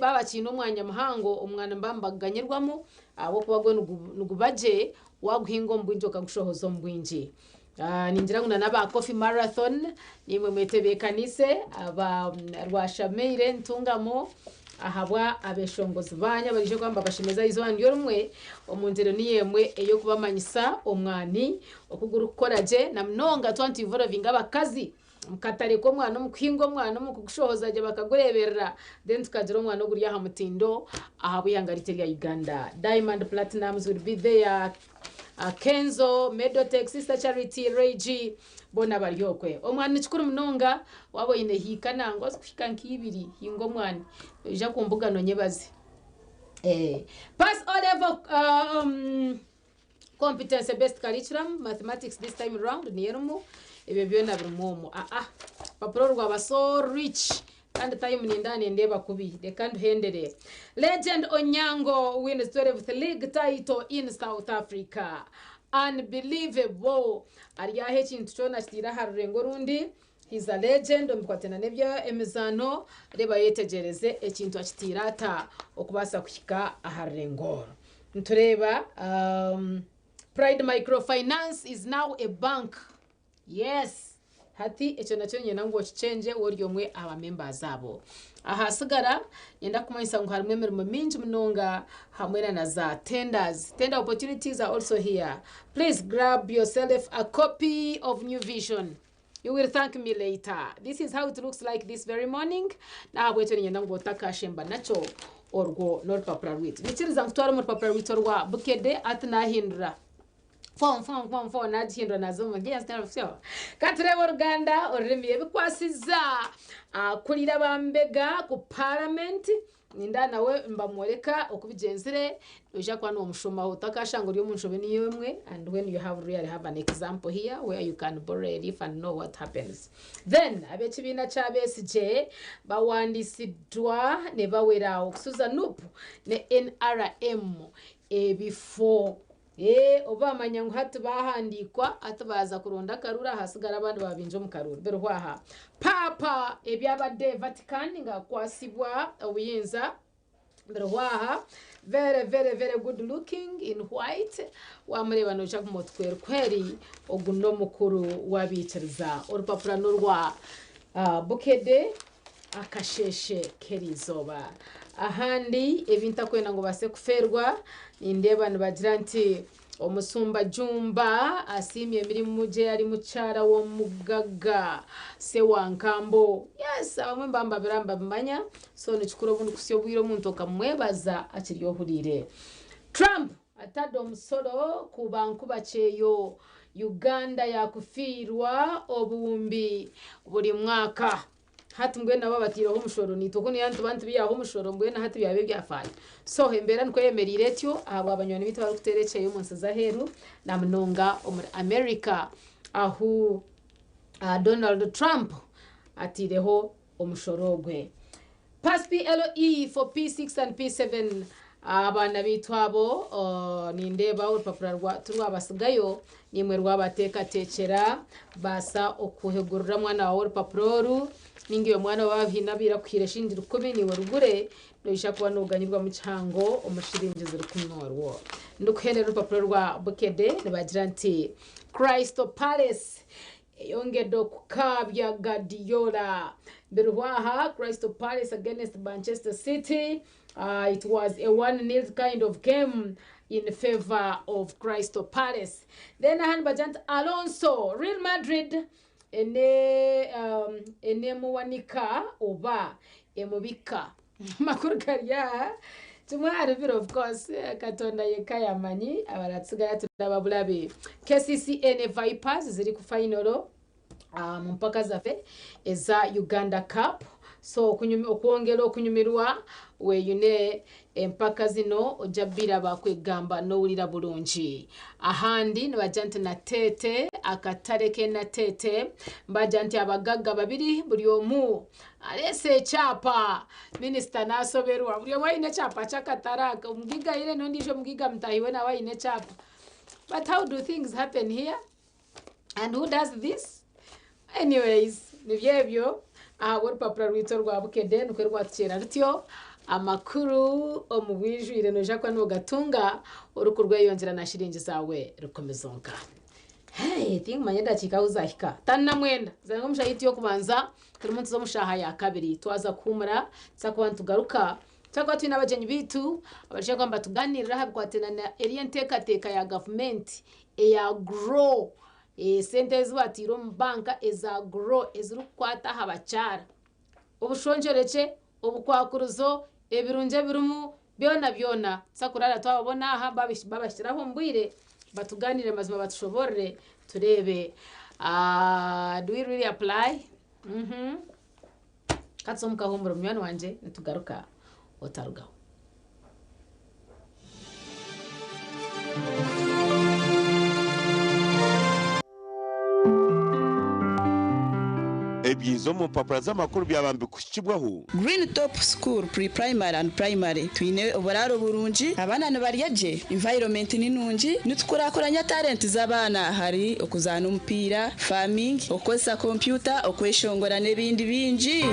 omwanya muhango omwani nibaba nibaguganyirwamu ahabw'okuba gwo niguba gye waaguhinga omu bwingi okagushohoza omu bwingi. Ningira ngu n'aba Coffee Marathon naimwe mwetebeekanise aba Rwashameire Ntungamo ahabwa abeshongozi baanyu abaraije kuba nibabashemeza eizooba niryo rimwe omu ngyero niyo emwe ey'okubamanyisa omwani oku gurikukora gye na munonga twaba nitwivorovinga abakazi omu katare k'omwani omu kuhinga omwani omu kugushohoza gye bakagureeberera then tukagira omwani oguri aha mutindo ahabw'eihanga ryaitu erya Uganda. Diamond Platnumz will be there, Kenzo, Medotex, Sister Charity, Ray G boona bari okwe. Omwani ni kikuru munonga waaba oine hiika nangwa zikuhika nk'ibiri hinga omwani noija kumbugana onyebaze. Pass O level um, Competency based curriculum, mathematics this time round niyo erimu, ebyo byona birimu omwo. Aa orupapura oru rwaba so rich kandi time nindeeba nendeeba kubi reka nduhendere. Legend Onyango wins 12th league title in South Africa. Unbelievable! Ari aha ekintu kyona akitaire aha rurengo orundi. He's a legend omu bikwatiraine n'eby'emizaano. Reeba oyetegyereze ekintu akitaire ata okubaasa kuhika aha rurengo oru. Nitureeba um, Pride Microfinance is now a bank. Yes! Hati ekyo nakyo niinyenda ngu okikyengye we ori omwe aha ba members abo. Ahasigara, niinyenda kukumanyisa ngu harimu emirimo mingi munonga hamwe na na za tenders. Tender opportunities are also here. Please grab yourself a copy of New Vision. You will thank me later. This is how it looks like this very morning. N'ahabw'ekyo niinyenda ngu otakashemba nakyo orwo n'orupapura rwaitu. Nyikiriza nkutware omu rupapura rwaitu orwa Bukedde hati naahindura. Fo fo fo fo naagihindura naaza omu Ka tureebe oruganda orurimi ebikwasiza akurira abambega ku paramenti. Ninda nawe mbamworeka oku bigyenzire, noija kuba nomushomaho otakashanga ori omu nshobe niyo emwe and when you have really have an example here where you can borrow a leaf and know what happens. Then ab'ekibiina kya Besigye bawandiisidwa nibawera okusuza nup ne nrm ebifo. Ee, obu baamanya ngu hati baahandiikwa, hati baaza kuronda akaruru ahasigara abandi baabingi omu karuru. Biriho aha. Paapa ebyabadde Vatican ng'akwatsibwa obuyinza biriho aha. Very, very, very good looking in white. Waamureeba noija kuguma oti kweri kweri ogu n'omukuru w'abaikiriza. Orupapura n'orwa Bukedde akasheeshe k'eriizooba. Ahandi ebi ntakwenda ngu obaase kufeerwa, nindeeba nibagira nti Omusumba Jumba asiimye emirimo gye ari mukyara w'omugaga Ssewankambo. Yes, abamwe nibaba nibabiraba nibabimanya, so nikikuru obundi kuhitsya obwire omuntu okamwebaza akiri ohuriire. Trump atadde omusolo ku bankuba kyeyo, Uganda yakufiirwa obuwumbi buri mwaka. Hati mbwenu nabo babataireho omushoro naitwe kunu nituba nitubiihaho omushoro mbwenu hati byaba ebyafaayo. So embeera nikwo eyemereire etyo ahabwa banywani baitu abarikuteera ekyeyo omu nsi z'aheeru na munonga omuri America ahu Donald Trump ataireho omushoro ogwe. Pass PLE for P6 and P7 Abaana baitu abo nindeeba orupapura rwa tirwabasigayo naimwe rwabateekateekyera baasa okuhigurira omwana waawe orupapura oru nainga iwe mwana waaba haine abaire akuhaire shiringi rukumi naiwe rugure noija kuba nooganyirwamu kihango omu shiringi zirikumi orwo. Ndikuheerera orupapura rwa Bukedde nibagira nti Crystal Palace Eyongedde okukaabya Guardiola. Biriho aha, Crystal Palace against Manchester City. It was a 1-nil kind of game in favour of Crystal Palace. Then aha nibagira nti Alonso, Real Madrid ene um, enemuwanika oba emubika. Amakuru gari aha, kimwe ahari biro of course Katonda yeka yamanyi abaratsigara turi ababurabe. KCCA ne Vipers ziri ku final mu mpaka zaffe eza Uganda Cup. So okwongera okunyumirwa weyune empaka zino ojja biraba kwegamba nowulira burungi. Ahandi nibagira nti Nateete, akatare ke Nateete, nibagira nti abagagga babiri buri omu Areese ekyapa, minisita naashoberwa. Buri omwe aine ekyapa ky'akatare aka. Omugaiga aine n'ondiijo omugaiga mutaahi we nawe aine ekyapa. But how do things happen here? And who does this? Anyways, nibyo ebyo ahabw'orupapura rwaitu orwa Bukedde nikwo rwatukyera rutyo. Amakuru omu bwijwire noija kuba noogatunga orikurweyongyera na shiringi zaawe rukumi zonka. Hey, tinkumanya edakiika ahu zaahika. 59 zaaba omu shaaha yaitu y'okubanza. Turimu nituza omu shaaha ya kabiri. Twaza kuhuumura, tuza kuba nitugaruka. Tuza kuba twine abagyenyi baitu abarikuza kuba nibatugaaniirira aha bikwatiraine na eriyo enteekateeka ya gavumenti eya GROW, esente ezi bataire omu banka eza GROW ezirikukwata aha bakyara. Obushongyerekye, obukwakurizo, ebirungi ebirimu, byona byona. Tuza kuraara twababona aha babahikire aha omu bwire batugaaniire mazima batushoboorore tureebe. Do we really apply? Mhm. Ka tuze omu kahuumuro munywani wangye nitugaruka otarugaho. Ebyiza omu mpapura z'amakuru byaba nibikuhikibwaho. Green Top School Pre-Primary and Primary, Twine oburaaro burungi, abaana nibarya gye, environment ni nungi, nitukurakuranya talent z'abaana ahari okuzaana omupiira, farming, okukozesa kompyuta, okweshongora n'ebindi bingi.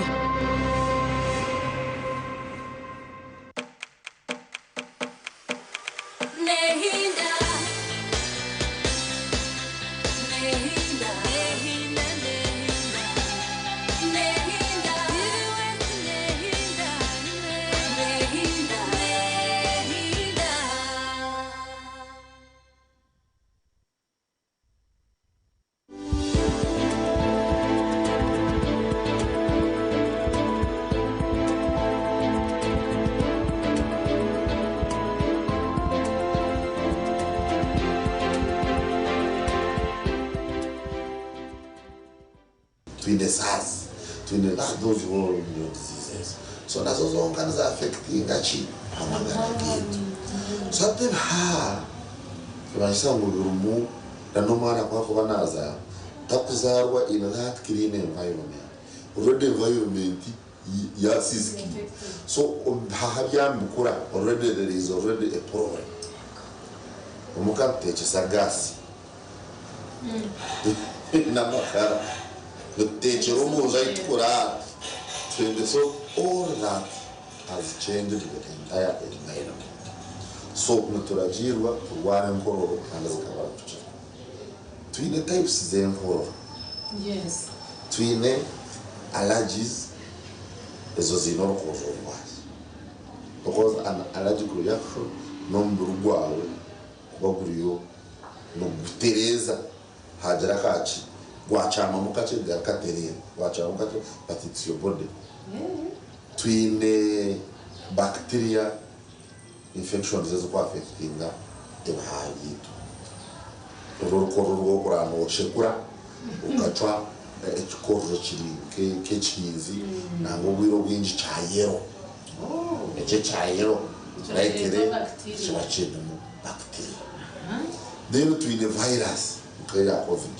Twine SARS, twine those whole new diseases. So nazo zonka niza affectinga ki amagara gaitu. So hati ebihaha nibakisa ngu birimu na n'omwana ku akuba nazaarwa takuzaarwa in that clean environment. Already environment yasiisikiire. So ebihaha byaba nibikura already there is already a problem. Omuka nituteekyesa gas n'amakara, nituteekyera omu nju ahu tukuraara. So all that has changed the entire environment. So nituragiirwa kurwara enkororo kandi zikabura kukira. Twine types z'enkororo. Twine allergies, ezo ziine orukozo rwazo. Because an allergic reaction n'omubiri gwawe kuba guriyo nigutereeza hagira akaki gwakyamamu kakye gakatereera gwakyamamu kakye but it's your body. Twine bacteria infections ezikuaffectinga ebihaha byaitu. Oru orukororo rw'okurara noshekura okacwa Ekikororo kiri nk'ekihinzi nangwa obwire obwingi kya yellow. Eki ekya yellow likely kiba kiinemu bacteria. Then twine virus nk'eya covid.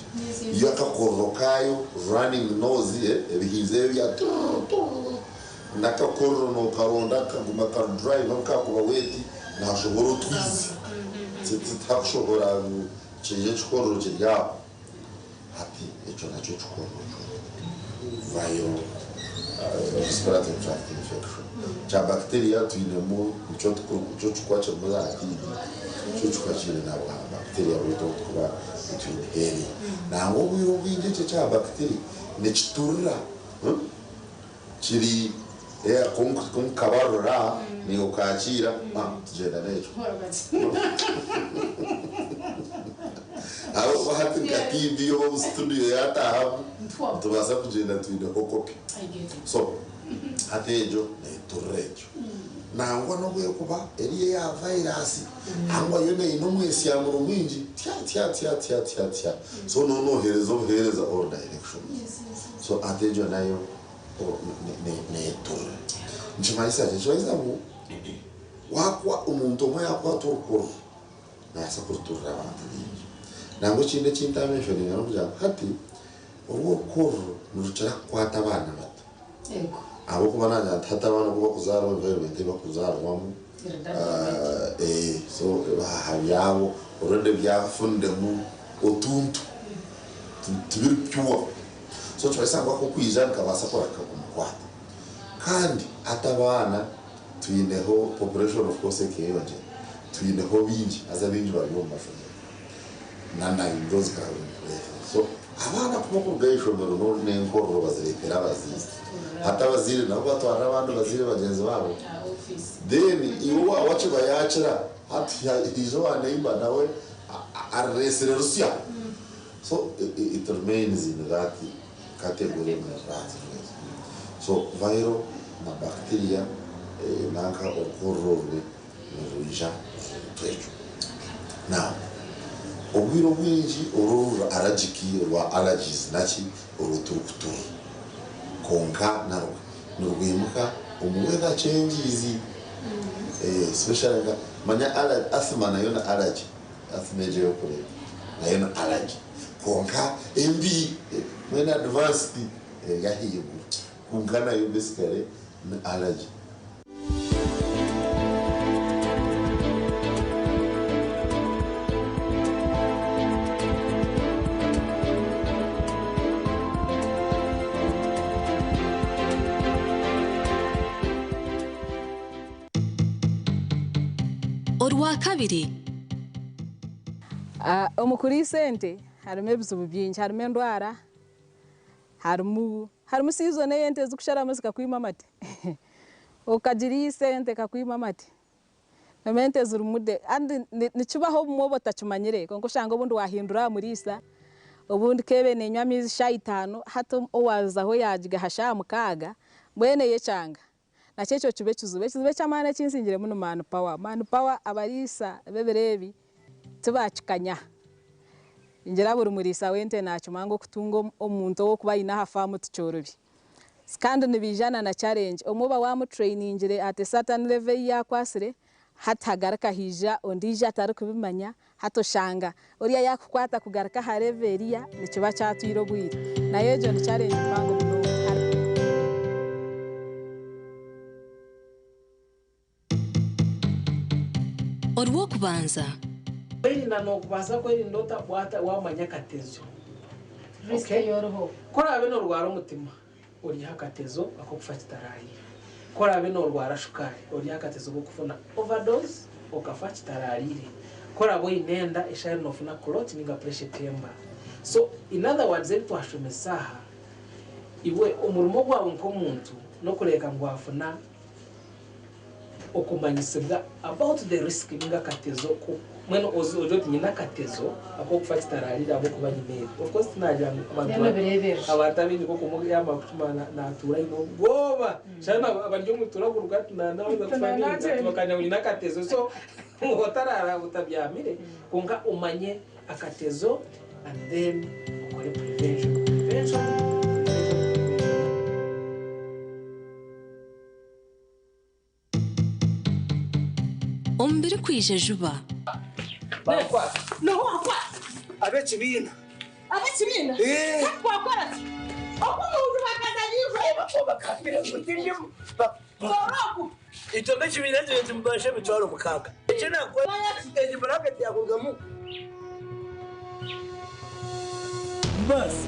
Yo akakororo kaayo running nose, ebihinzi ebi bya tururu tururu n'akakororo nookaronda kaguma kari dry nobu kaakuba wet naashohora otwizi. Titakushohora ngu kiri ekikororo kiri aho. Hati ekyo nakyo kikororo viral respiratory tract infection. Kya bacteria twinemu nikyo nikyo kikuba kirimu za TB, nikyo kikuba kiine na bwa bacteria bwaitu obu turikuba nitwinheeringa. Nangwa obwire obwingi ekyo ekya bacteria nikiturira kiri Ku nkabarora naiwe okakiira, tugyenda n'ekyo. Ahabw'okuba hati nka TV oba omu studio yataahamu, nitubaasa kugyenda twineho kopi. So hati egyo neeturira egyo. Nangwa n'obu erikuba eri eya virus, nangwa yo eine omwesyamuro mwingi, tya tya tya tya tya tya. So nooba nooheereza obuheereza all directions. So hati egyo nayo neeturira. Nikimanyisa ki? Nikimanyisa ngu waakwa omuntu omwe yaakwata orukororo, naabaasa kuruturira abantu baingi. Nangwa ekindi eki ntamentioninga n'okugira ngu hati oru orukororo nirukira kukwata abaana bato. Ahabw'okuba naagira nti hati abaana oku barikuzaarwa environment ei barikuzaarwamu, so ebihaha byabo already byafuniremu otuntu, tibiri pure. So nikimanyisa ngu aku okwija nikabaasa kurahika kumukwata. Kandi hati abaana twineho population of course ekeyongyera, twineho baingi haza baingi bari omu mashomero na in those crowded places. So abaana ku barikuruga aha ishomero n'enkororo bazireetera abazaire. Hati abazaire nabo batwarira abandi bazaire bagyenzi baabo, then iwe waaba wakiba yaakira, hati haija owa neighbour nawe arureetsire rusya. So it remains in that category in that way. So viral na bacteria nanka orukororo orwe nirwija ruri ekyo. Now obwire obwingi oru ruri allergic rwa allergies naki orwo turikuturira, kwonka narwo nirwimuka omu weather changes, especially nka manya asthma nayo ni allergy, asthma egyo ey'okureeba nayo ni allergy kwonka embi mbwenu advanced eri ahaiguru kwonka nayo basically ni allergy. Orwakabiri. Omu kuriisa ente harimu ebizibu bingi, harimu endwara, harimu harimu season ei ente zikusharamu zikakwima amate. Okagiriisa ente ekakwima amate. Harimu ente zirimu de kandi nikibaho obumwe oba otakimanyire kwonka oshanga obundi waahindura aha muriisa, obundi keebe neenywa amaizi shaaha itaano hati owaazaho yaagigaha shaaha 6, mbwenu eyekyanga. Nakyo ekyo kiba ekizibu. Ekizibu eky'amaani eki nsingiremu ni man power. Man power abariisa b'ebiro ebi tibakikanya. Ningira buri muriisa w'ente naakimanya ngu okutunga omuntu ow'okuba aine aha faamu tikyorobi. Kandi nibiija na challenge. Omwe oba waamutrainingire at a certain level ei yaakwatsire, hati hagaruka haija ondiijo atarikubimanya, hati oshanga oriya yaakukwata kugaruka aha level eriya nikiba kyatwire obwire. Nayo egyo ni challenge mpango munonga. Orw'okubanza. Kwerinda nookubaasa kwerinda ota waata waamanya akatezo? Risk Okay? ei oriho. Ku oraabe noorwara omutima, oriho akatezo ak'okufa kitaraariire. Ku oraabe noorwara shukaari, oriho akatezo k'okufuna overdose okafa kitaraariire. Ku oraabe oine enda, eshaaha eri noofuna clot nainga pressure etemba. So in other words ebi twashomesa aha, iwe omurimo gwawe nk'omuntu n'okureebeka ngu waafuna okumanyisibwa about the risk ninga akatezo ko mbwenu ogire oti nyine akatezo ak'okufa kitaraariire ahabw'okuba nyine ebi. Of course tinagira ngu abantu Then obireeberere. Abantu abaingi nk'oku yamara kucuma natuura aine obwoba. Shana abari omu turaguruka ati nanaza kufa ninga bakanya ngu nyine akatezo. So otaraara otabyamire kwonka omanye akatezo and then okore prevention. Prevention. Omu birikwija juba. Ab'ekibiina. Ab'ekibiina? Twakora ki? Oku omuntu bakazanyirwe. Bakambira ngu tindimu. Itwe mb'ekibiina ekyo nitumubasha 600,000. Eki nakora egi buraketi yakurugamu. Basi.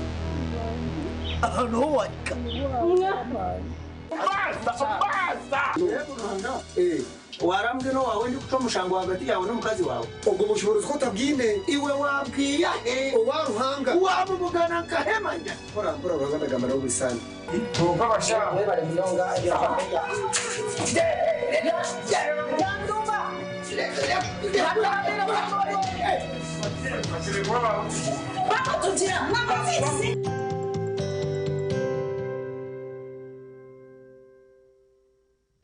Aha niho wahika. Basa! Warambwe n'owawe ndikucwa omushango hagati yawe n'omukazi wawe. Obwo bushobozi ko otabwine. Iwe wabwiya he? Owa Ruhanga. Wamubugana nkahemanya. Mpora mpora Ruhanga ndagamba nawe buri sande.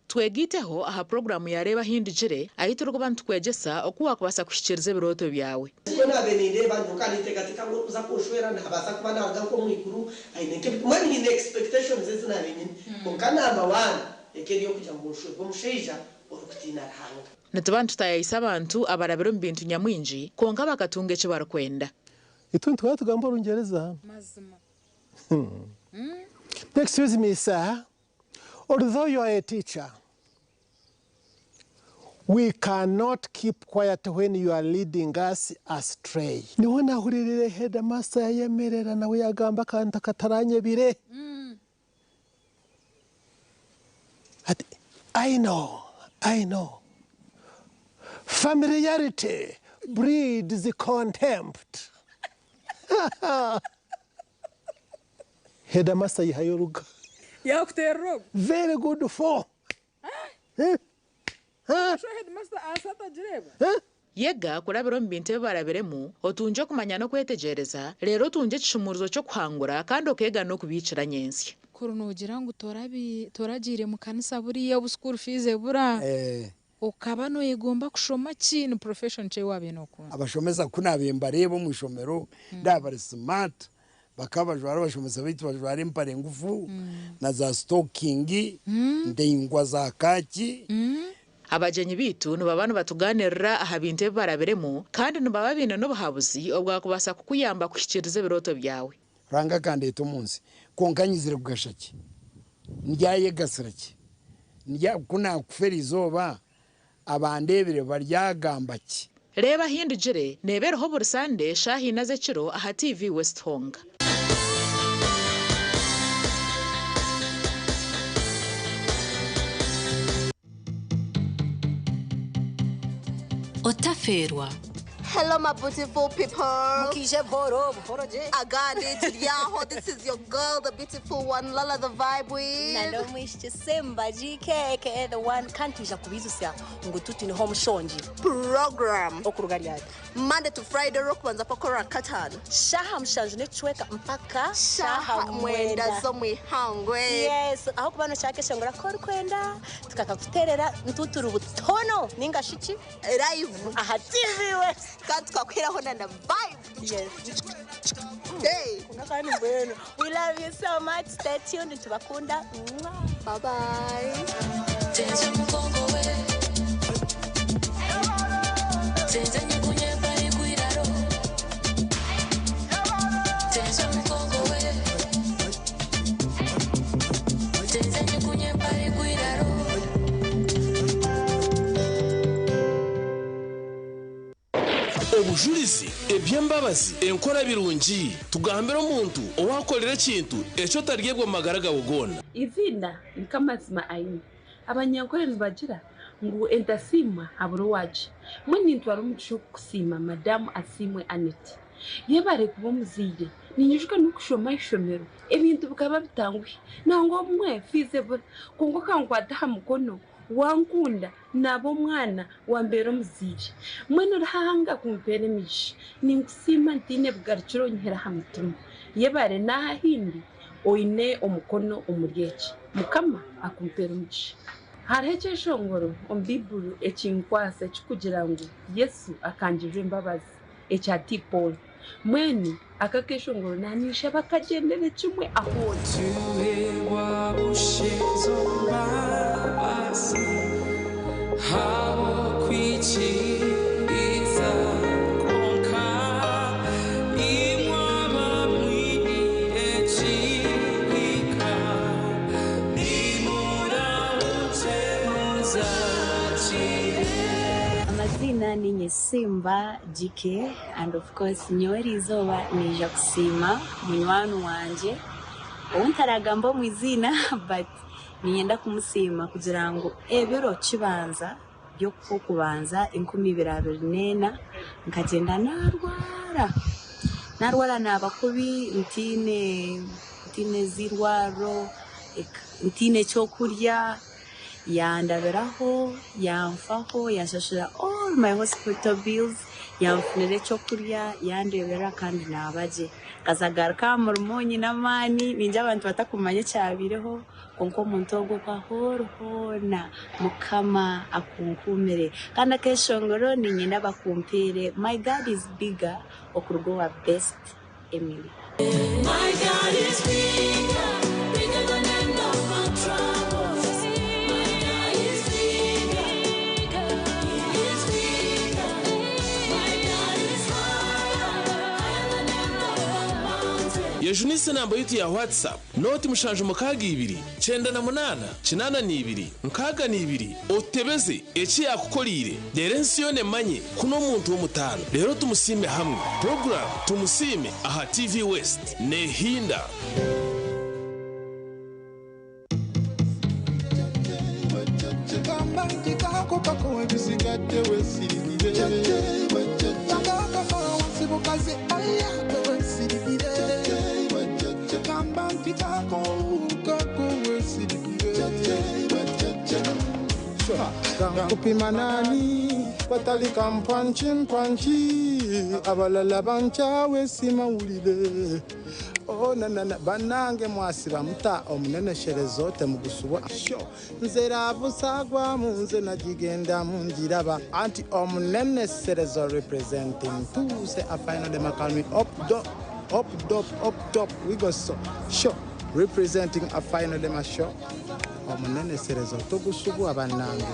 Twegiteho aha puroguramu ya Reeba Hindugire ahu turikuba nitukwegyesa oku waakubaasa kuhikiiriza ebirooto byawe. Ubwo nabe nindeeba nyoka ninteekateeka ngu orikuza kunshwera nabaasa kuba naruga nk'omwiguru aine mbwenu nyine expectations ezi nabe nyine kwonka number one eka eri ey'okugira ngu nshwerwe omushaija orikutiina Ruhanga. Nituba nitutaayaayisa abantu abarabire omu bintu nyamwingi kwonka bakatunga eki barikwenda. Itwe nituba tugamba Orungyereza. Mazima. Excuse me, sir. Although you are a teacher, we cannot keep quiet when you are leading us astray. Niho nahuririre headmaster yayemerera nawe yagamba akantu kataranyebire. Ati, I know, I know. Familiarity breeds contempt. Headmaster yihayo oruga. Yakuteerera ogwo. Very good for. Sho headmaster ansi atagireeba. Yega kurabira omu bintu ebi barabiremu, otungye okumanya n'okwetegyereza, reero otungye ekishumuurizo ky'okuhangura kandi okeega n'okubiikira nyentsya. Kuri noogira ngu toragiire mu kanisa buriya obu school fees ebura, okaba nooyegomba kushoma ki? Ni profession ki ei waabaire nookunda? Abashomesa ku naabaire mbareeba omu ishomero ndaaba bari smart, bakaba bajwara abashomesa baitu bajwara empare ngufu na za sitokingi ndaingwa za kaaki. Abagyenyi baitu nibaba nibatugaaniirira aha bintu ebi barabiremu kandi nibaba baine n'obuhabuzi obwakubaasa kukuyamba kuhikiiriza ebirooto byawe. Ruhanga akandeeta omu nsi, kwonka nyizire kugasha ki? Ndyayegasira ki? Ku naakufa eriizooba, abandeebire baryagamba ki? Reeba Hindugire neeba eriho buri Sande shaaha ina z'ekiro aha TV West Honga. Otafeerwa. Hello, my beautiful people. Mukije buhoro, buhoro je. Agandi Tidyaho. This is your girl, the beautiful one, Lala the Vibe with. Nalo mwishiki Simba GK aka the one kantuja kubizusya ngu tuti niho mushongi Program. Okuruga ryari. Monday to Friday, rokubanza pakora katano. Shaha mushanju n'ekicweka mpaka Shaha mwenda z'omwihangwe. Yes, aho kuba noshaka eshongora ko orikwenda tukakakuterera ntuturi butono ninga shiki live aha TV West. Kandi tukakwiraho na na vibe. Yes. Hey. Kandi mbwenu. We love you so much. Stay tuned. Tubakunda. Bye bye. Obujurizi, eby'embabazi, enkora birungi, tugambire omuntu owakorera ekintu ekyo otaryebwa mu magara gawe goona. Izina nikamazima aine. Abanyankore nibagira ngu entasiimwa habura owagye. Mbwenu nintwara omugisha ogu kusiima madamu Asiimwe Annet. Yebare kuba omuzaire. Ninyijuka n'okushoma aha ishomero ebintu bikaba bitanguhi. Nangwa obumwe fiizi ebura kwonka okankwata aha mukono wankunda naaba omwana wambeera omuzaire. Mbwenu Ruhanga kumpeera emigisha. Ninkusiima ntiine bugarukiro onyihire aha mutima. Yebare n'aha ahindi oine omukono omuri eki. Mukama akumpeera omugisha. Hariho ekyeshongoro omu Baiburi ekinkwasa ekikugira ngu Yesu akangirira embabazi ekya T. Paul. Mbwenu aka akeshongoro naanyishaba akagyendere kimwe ahu ori. Tuhebwa bushezo mbabazi habo kwica Amazina ninye Simba GK and of course nyowe erizooba niija kusiima munywani wangye ou ntaragamba omu iziina but niinyenda kumusiima kugira ngu ebiro kibanza by'Okw'okubanza 2024 nkagyenda naarwara, naarwara naaba kubi ntaine ntaine z'eirwariro, ntaine ky'okurya, yandabiraho, yanfaho, yanshashurira all my hospital bills, yanfunira eky'okurya, yandeeberera kandi naaba gye. Nkaza kugaruka aha murimo nyine amaani, ningira abantu batakumanya ekyabaireho. Kwonka omuntu ogwo ku ahoora hoona, Mukama akunkuumire. Kandi akeshongoro niinyenda bakumpeere My God is bigger okuruga owa Best Emily. My God is bigger, bigger than any of my troubles. My God is bigger, He is bigger. My God is higher, higher than any of my mountains. Yejunise enamba yitu ya WhatsApp noti 762 98 82 62 otebeze eki yakukoriire reero ensi yoona emanye ku n'omuntu w'omutaano reero tumusiime hamwe. Puroguraamu Tumusiime aha TV West neehinda. Kupima nani watali kampanchi mpanchi abalala bankyawe simawulire oh, na, na, na. Banange mwasiba muta omunenesherezo temugusubwa sho nze raabusagwamu nze nagigendamu ngiraba anti omuneneserezo representing tuuse a final demakami up do up dop up top we go so sho representing a final dema show omuneneserezo togusubwa bannange.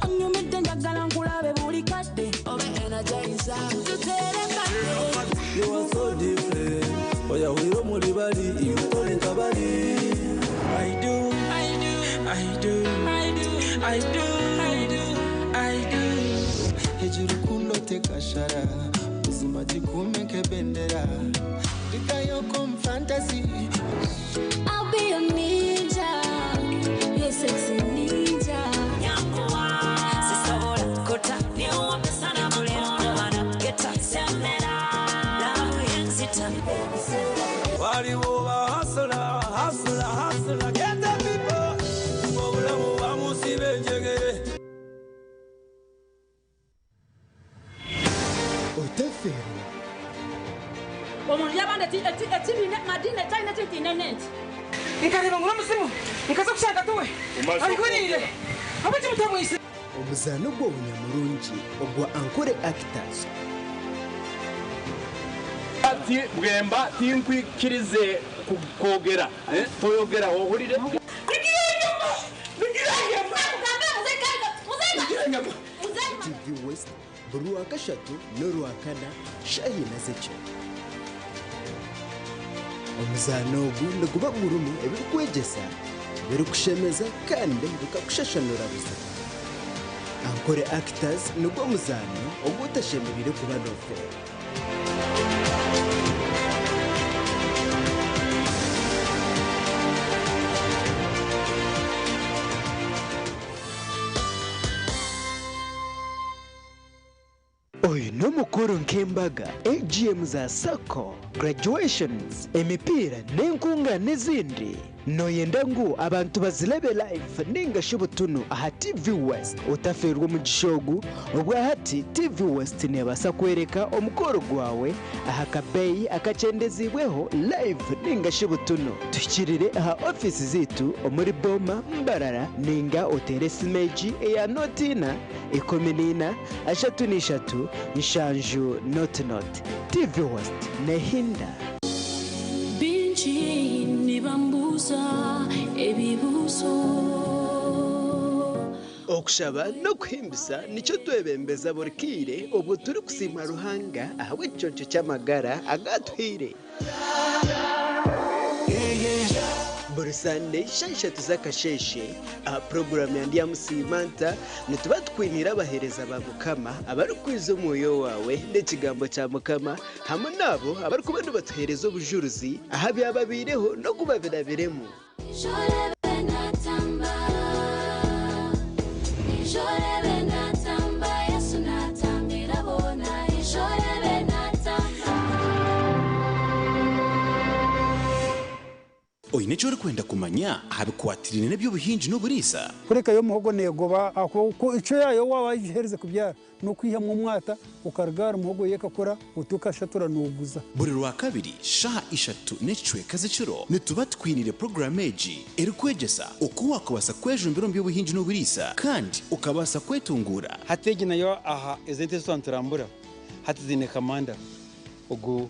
Onyumidde njagala nkulabe buli kadde obe energizer tuterekadde. You are so different. Oyawulira omuli bali, iwe kabali. I do, I do, I do, I do, I do, I do, I do. Hejuru kundo tekashara buzima gikume nk'ebendera ndikayoko mu fantasy. I'll be your ninja, your sexy ninja. Sisobola kota niwambe sana makono geta semera love yenzita. Waliwo ba hustler, hustler, hustler, get the people. Obulamu bamusiba enjegere. Otaferwa. Omuntu yabanda ekibiina madina ekyalina ekintinene nti nkareba ngu n'omuzimu nkaza kushanga tuwe arikuriire abakimutamwise. Omuzaano gw'obunyamurungi ogwa Ankole Actors. Ati bwemba tinkwikirize kwogera toyogera wohurire. TV West buri wa kashatu n'orwa kana shahina z'ekiro. Omuzaano ogu niguba gurimu ebirikwegyesa, birikushemeza kandi bikakushashanura buzima. Ankole Actors nigwo muzaano ogu otashemereire kuba noofeera. Oyu n'omukuru nk'embaga AGM za SACCO, graduations, emipiira n'enkunga n'ezindi. Noyenda ngu abantu bazirebe live ninga shi butunu aha TV West. Otaferwa omugisha ogu obwahati TV West neebasa kwereka omukoro gwawe aha kabeeyi akakyendezibweho live ninga shi butunu. Tuhikirire aha ofiisi ziitu omuri Boma Mbarara ninga otere esimu egi eya 04 14 33 70 00. TV West nehinda. Bingi. Baingi nibambuuza ebibuuzo. Okushaba n'okuhimbisa nikyo twebembeza buri kaire obwo turikusiima Ruhanga ahabw'ekiconco ky'amagara agu atuhaire. Buri Sande shaaha ishatu z'akasheeshe aha puroguraamu ya Ndyamusiima Nta nituba tukwiniire abaheereza ba Mukama abarikwiza omwoyo waawe n'ekigambo kya Mukama hamwe n'abo abarikuba nibatuheereza obujurizi aha byababaireho n'oku babirabiremu. Oine eki orikwenda kumanya aha bikwatiraine n'eby'obuhingi n'oburiisa? Kureka yo omuhogo neegoba ahabw'okuba icwe yaayo waaba wagiherize kubyara n'okwihamu omwata okaruga ahari muhogo yo ekakura oti okashatura nooguza. Buri Rwakabiri shaaha ishatu n'ekicweka z'ekiro nituba tukwiniire puroguraamu egi erikwegyesa oku waakubaasa kwejumbira omu by'obuhingi n'oburiisa kandi okabaasa kwetunguura. Hati egi nayo aha ezi ente ezi twaba niturambura hati ziine kamanda ogu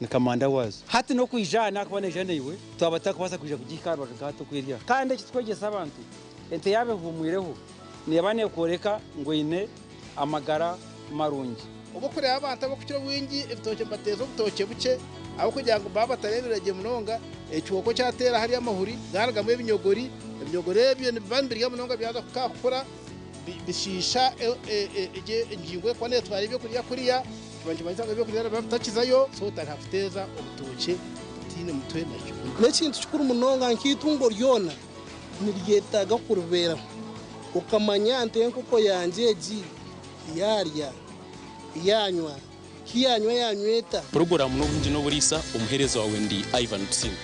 ni kamanda waazo. Hati n'okwija aha naakuba naija naiwe twaba tutakubaasa kwija kugihika aha rubaju nka hati oku eri aha. Kandi eki tukwegyesa abantu, ente yaaba ehuumwireho neeba neekworeka ngu eine amagara marungi. Obu orikureeba abantu abarikukira obwingi ebitookye nibateeza obutookye bukye ahabw'okugira ngu baaba batareebire gye munonga, ekihooko kyateera hariya amahuri garugamu ebinyogori, ebinyogori ebyo nibiba nibirya munonga byaza kukura bishiisha engingo erikuba neetwara ebyokurya kuriya, kiba nikimanyisa ngu ebyokurya nibiba bitakizayo, so otariha kuteeza obutookye butaine mutwe na kibunu. N'ekintu kikuru munonga nk'eitungo ryona niryetaaga kuribeeraho okamanya nti enkoko yangye egi yaarya, yaanywa, ku yaanywa yaanywa eta? Puroguraamu n'obuhingi n'oburiisa, omuheereza waawe ndi Ivan Tusiime.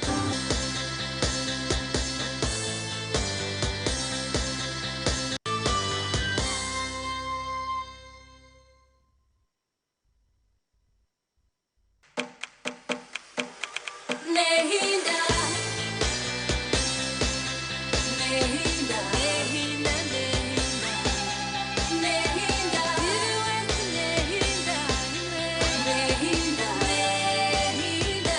Nehinda, nehinda, nehinda, nehinda, nehinda, nehinda, nehinda.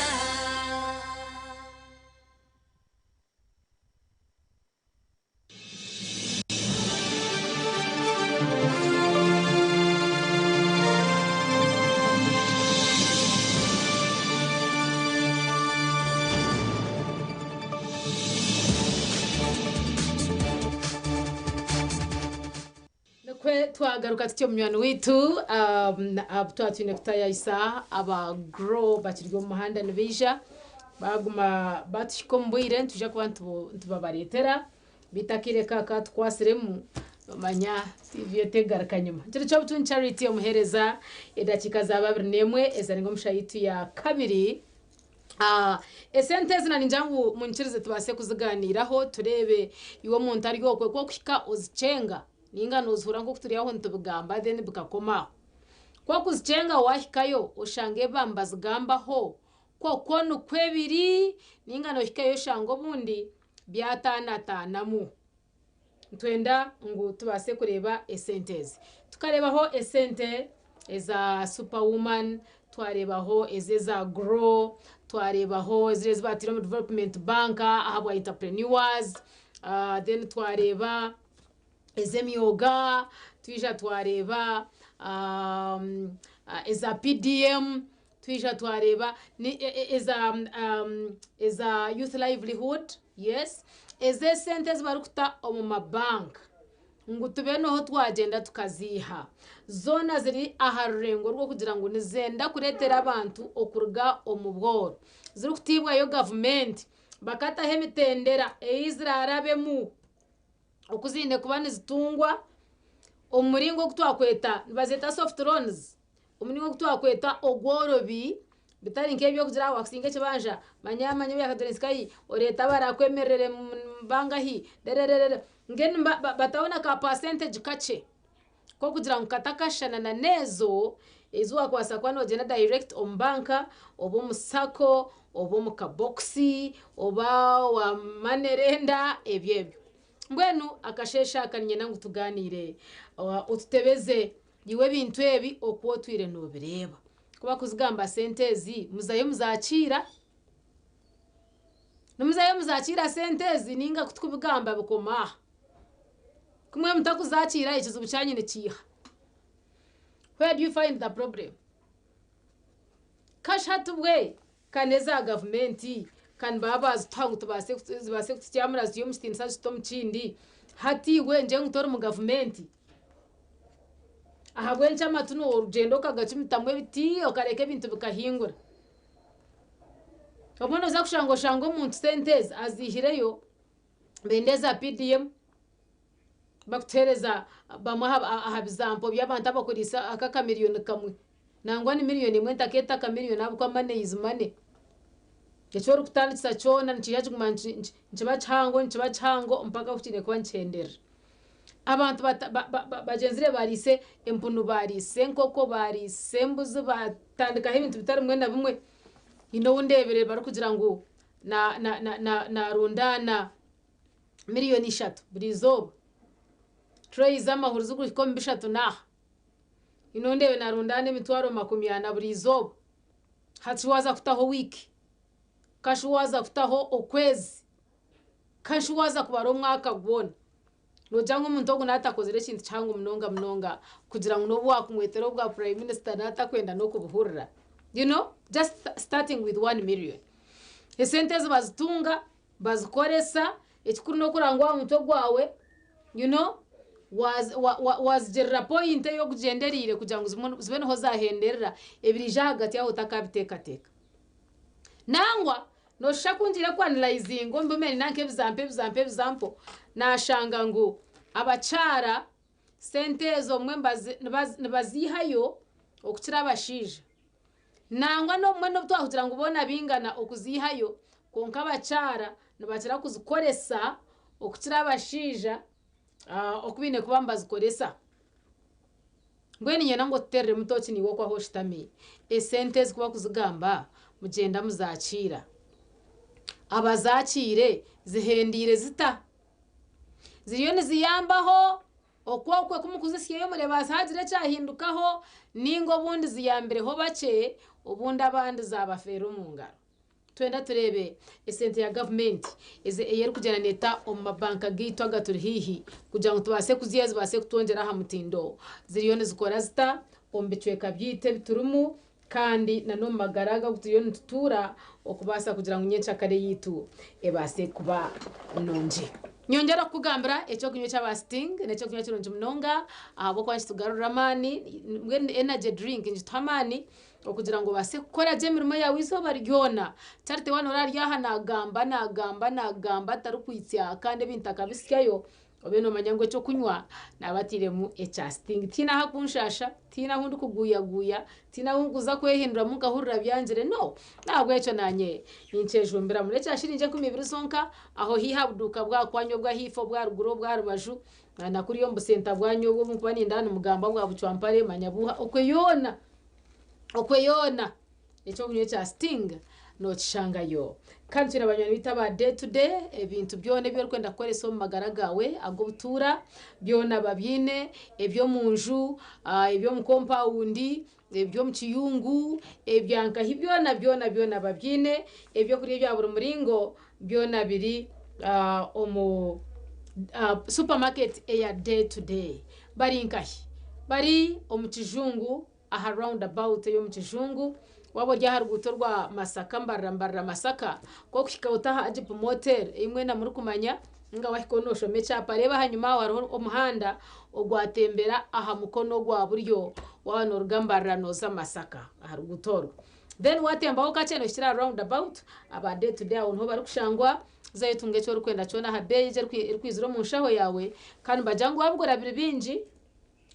Nikwe twagaruka tutyo munywani waitu um, twaba twine kutayayisa aba grow bakiri omu muhanda nibaija baguma batuhika omu bwire nitwija kuba nitubabareetera beitu akaire ka akatukwasiremu nomanya TV etegaruka nyima. Kiro ky'obutungi Charity omuheereza edakiika zaaba 21 ezarenga omu shaaha yaitu ya kabiri. Esente ezi naningira ngu munyikirize tubaase kuzigaaniiraho tureebe iwe omuntu ari okwe ku okuhika ozikyenga ninga noozihurira nk'oku turi aho nitubigamba then bikakoma aho. Ku okuzikyenga waahikayo oshanga ebi nibazigambaho kwokwo nikwo biri ninga noohikayo oshanga obundi byataanataanamu. Nitwenda ngu tubaase kureeba esente ezi. Tukareebaho esente eza super woman, twareebaho ezi eza grow, twareebaho eziri ezi baataire omu development bank ahabwa entrepreneurs, then twareeba ez'emyoga, twija twareeba eza PDM, Twija twareeba ni eza eza youth livelihood yes ezi esente ezi barikuta omu ma bank ngu tube noho twagyenda tukaziiha zoona ziri aha rurengo rw'okugira ngu nizenda kureetera abantu okuruga omu bworo zirikutiibwayo gavumenti bakataho emitendera ei ziraarabemu oku ziine kuba nizitungwa omu muringo ogu twakweta nibazeeta soft loans Omuringo ogu twakweta ogworobi bitari nk'eby'okugira ngu waakusinga ekibanja manya manya obyakadore nkahi oreete abarakwemerere bangahi rererere mbwenu bataho na ka percentage kakye k'okugira ngu katakashushana na n'ezo ezi waakubaasa kuba noogyenda direct omu banka oba omu sacco oba omu kabokisi oba owa money lender ebyo ebyo. Mbwenu akasheeshe aka niinyenda ngu tugaaniire otutebeze Iwe ebintu ebi oku otwire noobireeba. Ku bakuzigamba sente ezi muzayo muzakiira? Nimuzayo muzakiira sente ezi ninga ku tukubigamba bikoma aha? Ku mwe mutakuzakiira ekizibu kyanyu nikiiha? Where do you find the problem? Kashi hati bwe ka n'eza gavumenti ka nibaba baazituha ngu tubaase zibaase kututyamura zitwihe omu kitiinisa zitute omu kindi. Hati iwe ngye ngu tori mu gavumenti? Ahabw'enki amatu noogyenda okagacumitamu ebiti okareka ebintu bikahingura? Obumwe nooza kushanga oshange omuntu sente ezi aziihireyo benda eza PDM bakutuheereza bamwe aha bizampo by'abantu abakuriise ak'akamiliyoni kamwe nangwa ni miliyoni emwe ntakeeta akamiliyoni ahabw'okuba money is money. Eki orikutandikisa kyona nikiija kiguma nikiba kihango nikiba kihango mpaka obu kiine kuba nikihenderera. Abantu bagyenzire bariise empunu bariise enkoko bariise embuzi batandikaho ebintu bitari bimwe na bimwe. Haine ou ndeebire barikugira ngu naarundaana miriyoni ishatu buri izooba. Tureyi z'amahuri zirikuhika omu bishatu n'aha. Haine ou ndeebire naarundaana emitwaro makumyana buri izooba. Hati waaza kutaho wiiki, kashi waaza kutaho okwezi, kashi waaza kubara omwaka gwona, noogira ngu omuntu ogu naatakozire ekintu kihango munonga munonga kugira ngu n'obu waakumwetera obwa prime minister naatakwenda n'okubuhurira. You know, just starting with one million. Esente ezi bazitunga, bazikoresa, ekikuru n'okureba ngu aha mutwe gwawe, you know, waazigirira point ei okugyendereire kugira ngu zibe niho zaahenderera, ebiriija ahagati aho otakabiteekateeka. Nangwa nooshusha ku ngiire ku-analyzinga omu bumwe nyine nk'ebizampo ebizampo ebizampo, naashanga ngu abakyara sente ezo obumwe nibaziihayo okukira abashaija. Nangwa n'obumwe n'obu twakugira ngu boona baingana okuziihayo, kwonka abakyara nibakira kuzikoresa okukira abashaija oku baine kuba nibazikoresa. Mbwenu niinyenda ngu otuteereremu tooki naiwe okwo ahu oshutami. Esente ezi ku barikuzigamba mugyenda muzaakiira. Abazaakiire zihendeire zita? Ziriyo niziyambaho okwo okwo ku mukuzisyayo mureeba haagira ekyahindukaho nainga obundi ziyambireho bakye obundi abandi zaabafeera omu ngaro. Twenda tureebe esente ya gavumenti ei erikugyenda neeta omu mabanka gaitu agaturi haihi kugira ngu tubaase kuziiha zibaase kutwongyera aha mutindo. Ziriyo nizikora zita omu bicweka byaitu ebi turimu kandi n'omu magara aga agu turiyo nitutuura okubaasa kugira ngu nyenkyakare yaitu ebaase kuba nungi. Nyongyera kukugambira eky'okunywa eky'aba Sting n'eky'okunywa kirungi munonga ahabw'okuba nikitugarurira amaani, mbwenu energy drink nikituha amaani Okugira ngu obaase kukora gye emirimo yaawe eizooba ryona. Charity waaba noora ari aha naagamba, naagamba, naagamba atarikwitsya kandi ebintu akabitsyayo, obe noomanya ngu eky'okunywa naaba atairemu ekya Sting. Tihaine ahu arikunshaasha, tihaine ahu ndikuguuyaguuya, tihaine ahu ndikuza kwehinduramu nkahurira byangire, no. N'ahabw'ekyo naanye ninkyejumbiramu. N'ekya shiringi 20 zonka, aho haihi aha buduuka bwa kwanyu obw'ahaifo, obw'aha ruguru, obw'aha rubaju, na kuriya omu busenta bwanyu obu obu nkuba nindaara nimugamba bwa bucwampare, manya buuha, okwe yoona. Okwe yoona ekyokunywa ekya Sting nokishangayo. Kandi twine banywani baitu aba day to day, ebintu byona ebi orikwenda kukoresa omu magara gaawe ag'obutuura byona babiine, eby'omunju, eby'omu kompawundi, eby'omu kiyungu, ebyankahi byona byona byona babiine, ebyokurya ebya buri muringo byona biri omu supermarket eya day to day. Bari nkahi? Bari omu kijungu aha round about ey'omu kijungu, waaba ori aha ruguuto rwa Masaka Mbarara Mbarara Masaka, ku orikuhika ota aha Agip Motel ei mwena murikumanya, nainga waahika nooshoma ekyapa reeba aha nyima aho hariho omuhanda ogwatembera aha mukono gwa buryo waaba nooruga Mbarara nooza Masaka aha ruguuto orwo. Then waatembaho kakye noohikira aha round about, aba day to day aho niho barikushangwa, zayo otunge eki orikwenda kyona aha beeyi egi erikwizira omu nshaho yaawe kandi nibagira ngu waabigura biri bingi,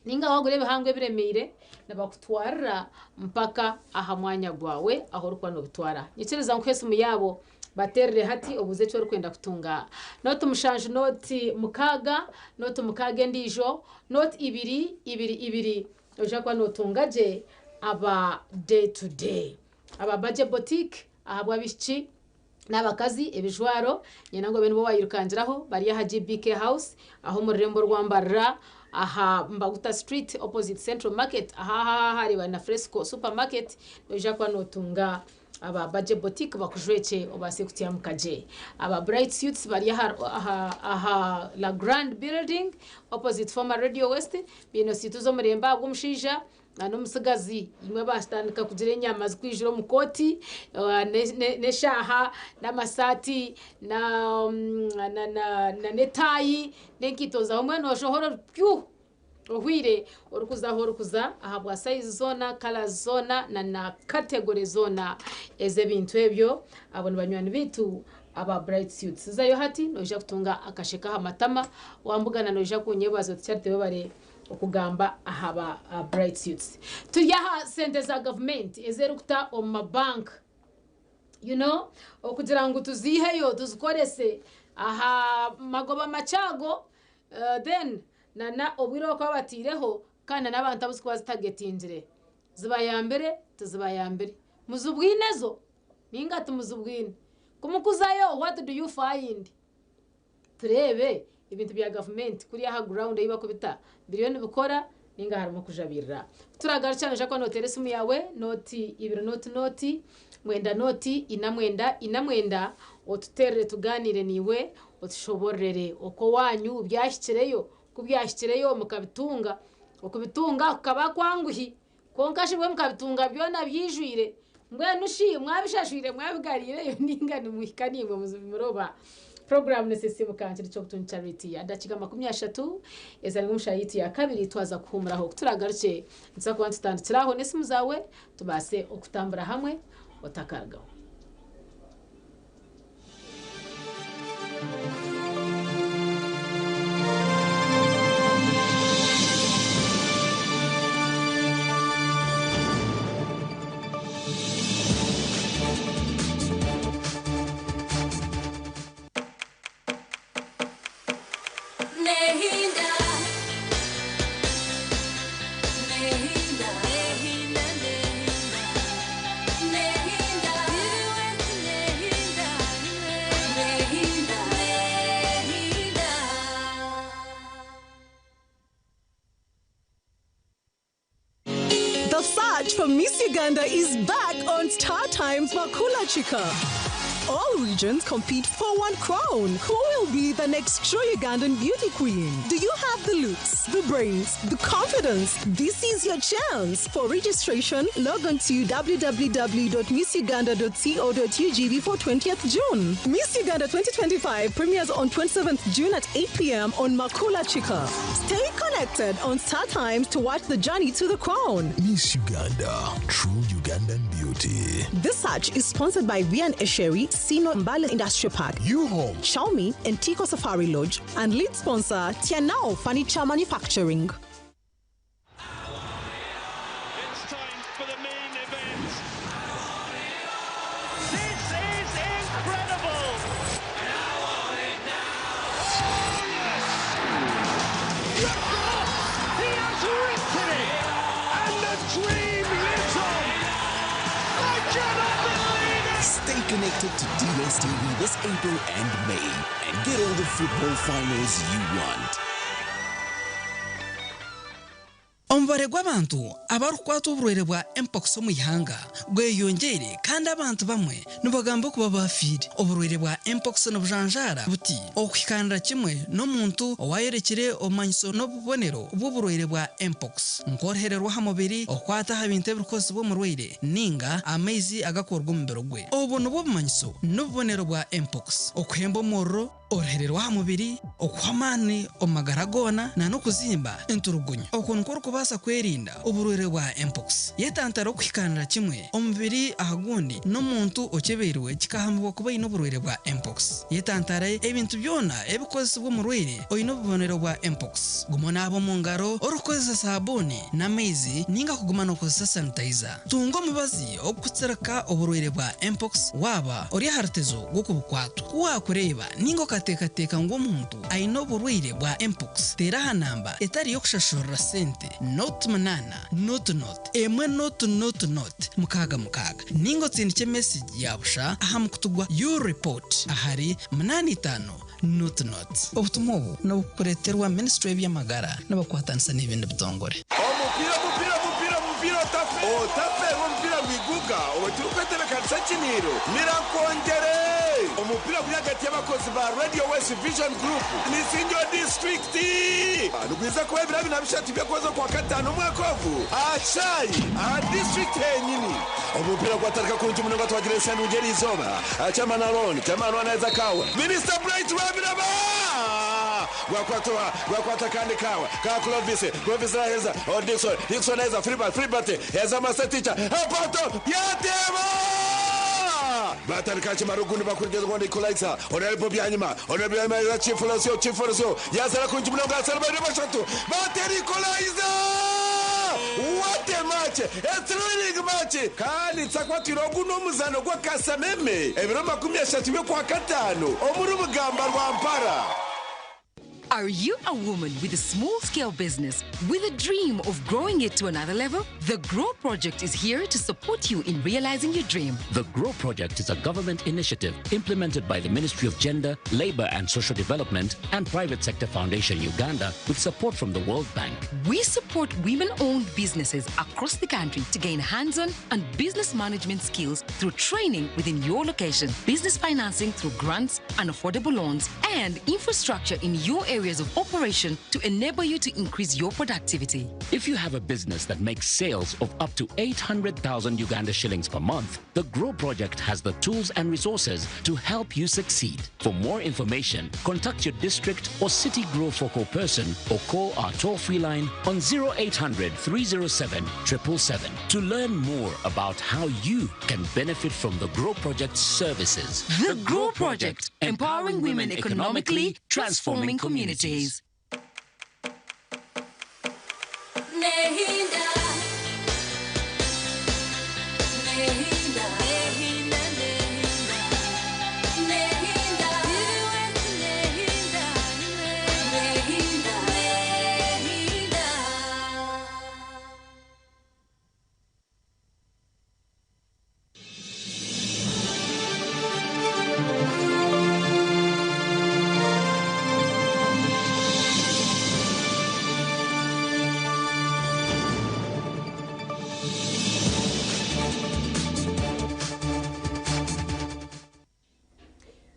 Ninga wagura ebihango ebiremeire nibakutwarira mpaka aha mwanya gwawe ahu orikuba nobitwara. Nyikiriza nkuhe esimu yaabo baterere hati obuuze eki orikwenda kutunga. Nooti mushanju nooti mukaaga nooti mukaaga endiijo nooti ibiri ibiri ibiri noija kuba notunga gye aba day to day. Aba Bagye Boutique ahabw'abaishiki n'abakazi ebijwaro nyena ngu obe nibo wayirukangiraho bari aha GBK House aho omu rurembo rwa Mbarara aha Mbaguta Street opposite Central Market aha aha harebana na Fresco Supermarket noija kuba notunga Aba Baje Boutique bakujwekye obaase kutyamuka gye. Aba Bright Suites bari aha, aha, aha La Grande Building opposite former Radio West. Baine situ z'omurembe ahabw'omushaija na n'omutsigazi. Imwe baatandika kugira enyama zikwijura omu kooti, n'eshaaha, n'amasaati, na, na, na, na n'etaayi, n'enkaito zaawe mbwenu oshohore ori pyuu! Ohwire orikuza ahu orikuza ahabwa sayizi zoona, colours zoona na na category zoona ez'ebintu ebyo. Abo ni banywani baitu aba Bright Suits. Zayo hati noija kutunga akasheko aha matama, wambugana noija kunyebaza oti Charity webare okugamba aha ba Bright Suits. Turi aha sente za gavumenti ezi erikuta omu ma bank. You know, okugira ngu tuziiheyo tuzikorese aha magoba makye ago, Then na na obwire obu bakuba bataireho kandi na n'abantu abu zikuba zitagetingire zibayambire tizibayambire. Muzibwine zo ninga timuzibwine? Ku mukuzayo what do you find? Tureebe ebintu bya gavumenti kuri aha ground ahi bakubita biriyo nibikora ninga harimu okujabirira. Ku turagarukye noija kuba noteera esimu yaawe nooti ibiri nooti nooti mwenda nooti ina mwenda ina mwenda otuteerere tugaaniire naiwe Otushobororere oku owaanyu byahikireyo, ku byahikireyo mukabitunga. Okubitunga kukaba kwanguhi, kwonka shi bwo mukabitunga byona byaijwire. Mbwenu shi mwabishashwire mwabigariireyo nainga nimuhika naimwe muroba? Puroguraamu n'esisiimuka nkiri ky'obutungi Charity. Edakiika 30 ezari omu shaaha yaitu ya kabiri twaza kuhuumuraho. Ku turaagarukye nituza kuba nitutandikira aho n'esimu zaawe tubaase okutambura hamwe otakarugaho. The search for Miss Uganda is back on Star Times Makula Chica. All regions compete for one crown. Who will be the next true Ugandan beauty queen? Do you have the looks, the brains, the confidence? This is your chance. For registration, log on to www.missuganda.co.ug before 20th June. Miss Uganda 2025 premieres on 27th June at 8 p.m. on Makula Chica. Stay connected on Star Times to watch the journey to the crown. Miss Uganda, true Ugandan beauty. This search is sponsored by Vian Esheri, Sino Mbale Industrial Park, U-Home, Xiaomi, and Tico Safari Lodge, and lead sponsor Tianao Furniture Manufacturing. It's time for the main event. This is incredible! Oh, yes! He has written it! And the dream lives on! I cannot believe it! Stay connected to DSTV this April and May and get all the football finals you want. Omubare gw'abantu abarikukwatwa oburwaire bwa Mpox omu ihanga gweyongyeire kandi abantu bamwe nibagamba okuba baafiire. Oburwaire bwa Mpox nibujanjaara buti okuhikaanira kimwe n'omuntu owaayorekire obumanyiso n'obubonero bw'oburwaire bwa Mpox nk'oruhere rw'aha mubiri, okukwata aha bintu ebirikukozesibwa omurwaire ninga amaizi agakuruga omu mubiri gwe. Obu nibwo bumanyiso n'obubonero bwa Mpox, okuhemba omuriro, Oruhere rw'aha mubiri, okuhwa amaani omu magara goona na n'okuzimba enturugunyu. Okwo nikwo orikubaasa kwerinda oburwaire bwa mpox. Yetantare okuhikaanira kimwe omubiri aha gundi n'omuntu okyebeirwe kikahamibwa kuba aine oburwaire bwa mpox. Yetantare ebintu byona ebikukozesibwa omurwaire oine obubonero bwa mpox. Guma onaabe omu ngaro orikukozesa saabuuni n'amaizi ninga kuguma nookozesa sanitayiza. Tunga omubazi ogurikutsirika oburwaire bwa mpox waaba ori aha rutezo rw'okubukwatwa. Ku waakureeba ninga okateekateeka ngu omuntu aine oburwaire bwa mpox, teera aha namba etari y'okushashurira sente, nought munaana, nought nought, emwe nought nought nought, mukaaga mukaaga, ninga otsindikye mesegi ya busha aha mukutu gwa U-report ahari munaana itaano nought nought. Obutumwa obu nibukureeterwa Minisitule y'eby'amagara nibakwatanisa n'ebindi bitongore. Omupiira, omupiira, omupiira, omupiira, otafe! Otafeerwa omupiira gwiguka obwo turikwetebeekanisa. Sekiniro Mirakwongyere. Omupiira guri ahagati y'abakozi ba Radio West Vision Group n'Isingiro Disiturikiti nigwiza kuba ebiro 23 by'okwezi okwakataano omwaka ogu aha kishaayi aha disiturikiti henyini. Omupiira gwatandika kurungi munonga twagira ensya nungi eriizooba. Chairman Aaron, Chairman Aaron aheza kaawa. Minisita Bright Rwabiraba! Gwakwata oha? Gwakwata akandi kaawa ka Clovis. Clovis naheeza oh Dickson. Dickson aheza Filbert. Filbert aheza Master Teacher. Apato! Yateeba! Batandika kimara ogundi bakurigeza ogundi Equalizer. Honorable Byanyima. Honorable Byanyima aheza Chief Losio. Chief Losio yazara kurungi munonga asara babiri bashatu. Batera Equalizer! What a match! A thrilling match! Kandi nitsakwatwire ogu n'omuzaano gw'akasameme ebiro 30 by'okwakataano omuri Bugamba Rwampara. Are you a woman with a small scale business with a dream of growing it to another level? The Grow Project is here to support you in realizing your dream. The Grow Project is a government initiative implemented by the Ministry of Gender, Labor and Social Development and Private Sector Foundation Uganda with support from the World Bank. We support women owned businesses across the country to gain hands on and business management skills through training within your location, business financing through grants and affordable loans, and infrastructure in your areas of operation to enable you to increase your productivity. If you have a business that makes sales of up to 800,000 Uganda shillings per month, the Grow Project has the tools and resources to help you succeed. For more information, contact your district or city Grow focal person or call our toll free line on 0800 307 777 to learn more about how you can benefit from the Grow Project's services. The Grow Project, empowering women economically, transforming communities. Nehinda. Nehinda. Nehinda, Nehinda. Nehinda. Nehinda. Nehinda.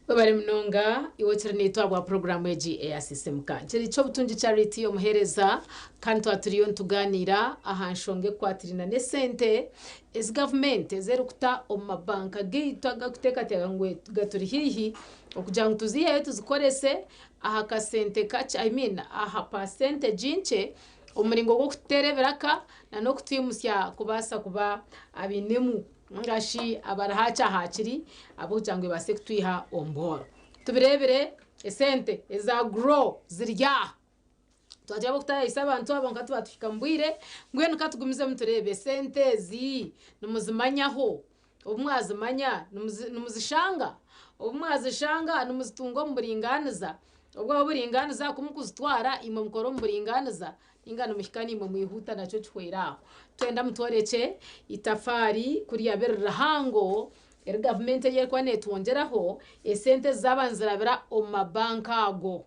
Webare munonga iwe kiri naitwe ahabwa puroguraamu egi eya Sisimuka. Kiri Ky'obutungi Charity omuheereza kandi twaba turiyo nitugaaniira aha nshonga ekukwatiraine n'esente ezi gavumenti ezi erikuta omu mabanka gaitu agarikuteekateeka ngu gaturi haihi okugira ngu tuziiheyo tuzikorese aha kasente kakye I mean aha percentage nkye omu muringo gw'okututeera ebiraka n'okutwimutsya kubaasa kuba abainemu Ninga shi abari hakye ahakiri ahabw'okugira ngu ebaase kutwiha omu buhoro. Tubireebire esente eza grow ziri aha. Twagira ab'okutayayisa abantu abo nka tubatuhika omu bwire, mbwenu ka tugumizemu tureebe esente ezi nimuzimanyaho? Obu mwazimanya nimuzishanga? Obu mwazishanga nimuzitunga omu buringaaniza? Obwo oburingaaniza ku mukuzitwara imwe mukore omu buringaaniza Ninga nimuhika naimwe mwihuta nakyo kihweire aho. Twenda mutworekye itafaari ku ryaba riri rihango eri gavumenti ei erikuba netwongyeraho esente ezi zaaba nizirabira omu mabanka ago.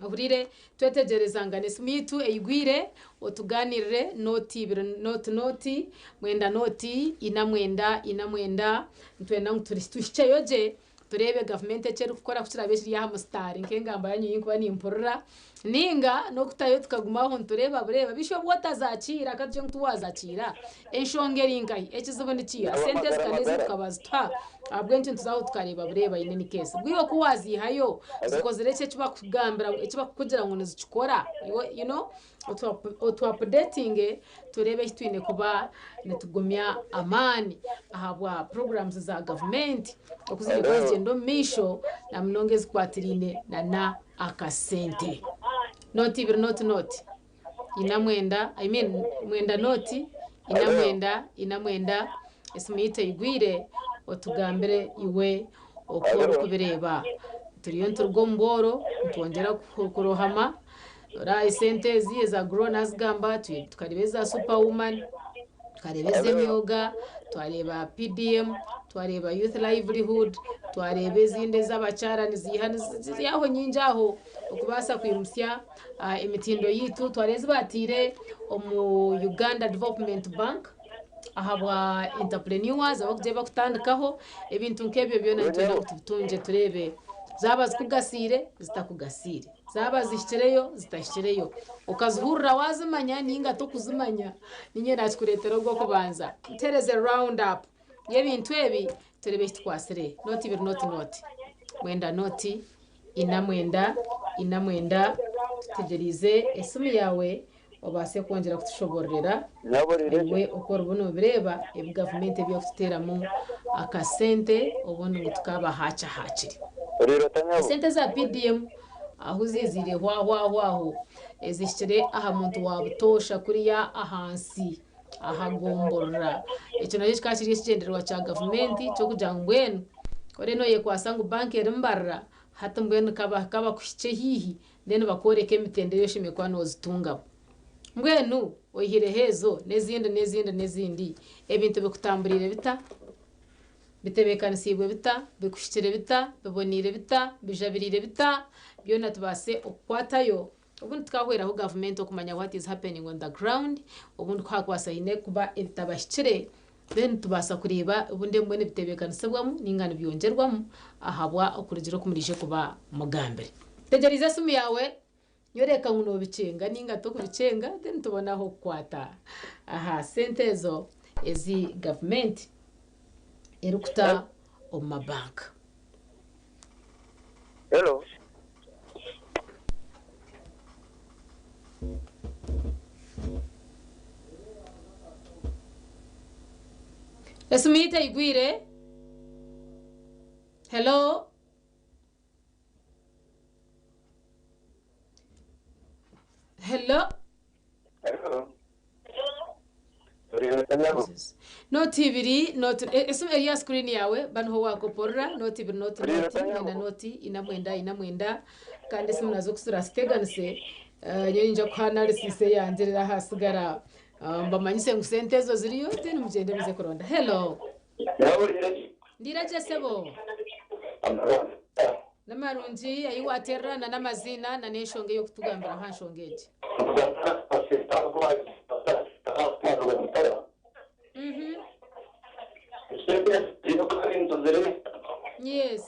Ohurire twetegyerezangane esimu yaitu eigwire otugaaniirire nooti ibiri nooti nooti mwenda nooti ina mwenda ina mwenda nitwenda ngu tuhikyeyo gye Tureebe gavumenti eki erikukora ku kiraabe kiri aha musitaari nk'engamba yaanyu ei ndikuba nimpurira, nainga n'okutayo tukaguma aho nitureeba bureeba. Beitu obu otazakiira ka tugire ngu tiwaazakiira, enshonga eri nkahi? Ekizibu nikiiha? Sente ezi ka n'ezi tukabazituha, ahabw'enki nituza aho tukareeba bureeba in any case? Bwo iwe ku waaziihayo, zikozire ki eki bakugambira eki bakukugira ngu nizikikora? You know? Otu apudetinge tureebe ahi twine kuba nitugumya amaani ahabwa puroguramuzi za gavumenti oku ziri kuba nizigyenda omu maisho na munonga ezikwatiraine na akasente. Nooti ibiri nooti nooti ina mwenda I mean mwenda nooti ina mwenda ina mwenda esimu yaitu eigwire otugambire iwe oku orikubireeba. Turiyo nituruga omu bworo nitwongyera kurohama. Ora esente ezi eza grow nazigamba tukareeba eza super woman tukareeba ez'emyoga twareeba PDM twareeba youth livelihood twareeba ezindi ez'abakyara niziiha ziri aho nyingi aho okubaasa kwimutsya emitindo yaitu twareeba ezi baataire omu Uganda Development Bank. Ahabwa entrepreneurs abarikugira bakutandikaho ebintu nk'ebyo byona nitwenda ngu tubitungye tureebe zaaba zikugasiire zitakugasiire zaaba zihikireyo zitahikireyo okazihurira waazimanya ninga tokuzimanya ninye nakikureetera ogw'okubanza ntereze round up y'ebintu ebi turebe ekitukwasire nooti ibiri nooti nooti mwenda nooti ina mwenda ina mwenda tutegyereize esimu yaawe obaase kwongyera kutushobororera iwe oku oriba nobireeba ebi gavumenti ebi erikututeeramu akasente obundi ngu tukaba haakihakiri. Esente za PDM ahu ziiziire hwahwahwaho ezihikire aha muntu wa butoosha kuriya ahansi aha gomborora. Ekyo nakyo kikaba kiri ekigyendererwa kya gavumenti ky'okugira ngu mbwenu ore noyekwasa ngu banka eri Mbarara hati mbwenu kabakuhikye haihi then bakworeka emitendera ei oshemereire kuba nozitungamu. Mbwenu oihireho ezo n'ezindi n'ezindi n'ezindi, ebintu bikutamburiire bita? Bitebeekanisiibwe bita? Bikuhikire bita? Biboneire bita? Bijabiriire bita? Byona tubaase okukwatayo obundi tukahweraho gavumenti okumanya what is happening on the ground, obundi ku hakubaasa haine kuba ebitabahikire then tubaasa kureeba obundi ebimwe nibitebeekanisibwamu ninga nibyongyerwamu ahabwa okurugiirira oku muriije kuba mugambire. Tegyereize esimu yaawe Nyoreka ngu nobikyenga ninga tokubikyenga then tubone ahokukwata aha sente ezo ezi gavumenti erikuta omu mabanka. Hello. Esimu yaitu eigwire. Hello. Hello. Hello. Nooti ibiri nooti esimu eri aha screen yaawe ba niho waakoporora nooti ibiri nooti nooti mwenda nooti ina mwenda ina mwenda kandi esimu nazo ku turaaziteganise nyowe niinyija kuha analysis eyangye reero ahasigara mbamanyise ngu sente ezo ziriyo then mugyende muze kuronda. Hello. Ndiira gye sebo. Nimarungi ahi waterera na n'amaziina na n'enshonga ey'okutugambira aha nshonga egi. Yes.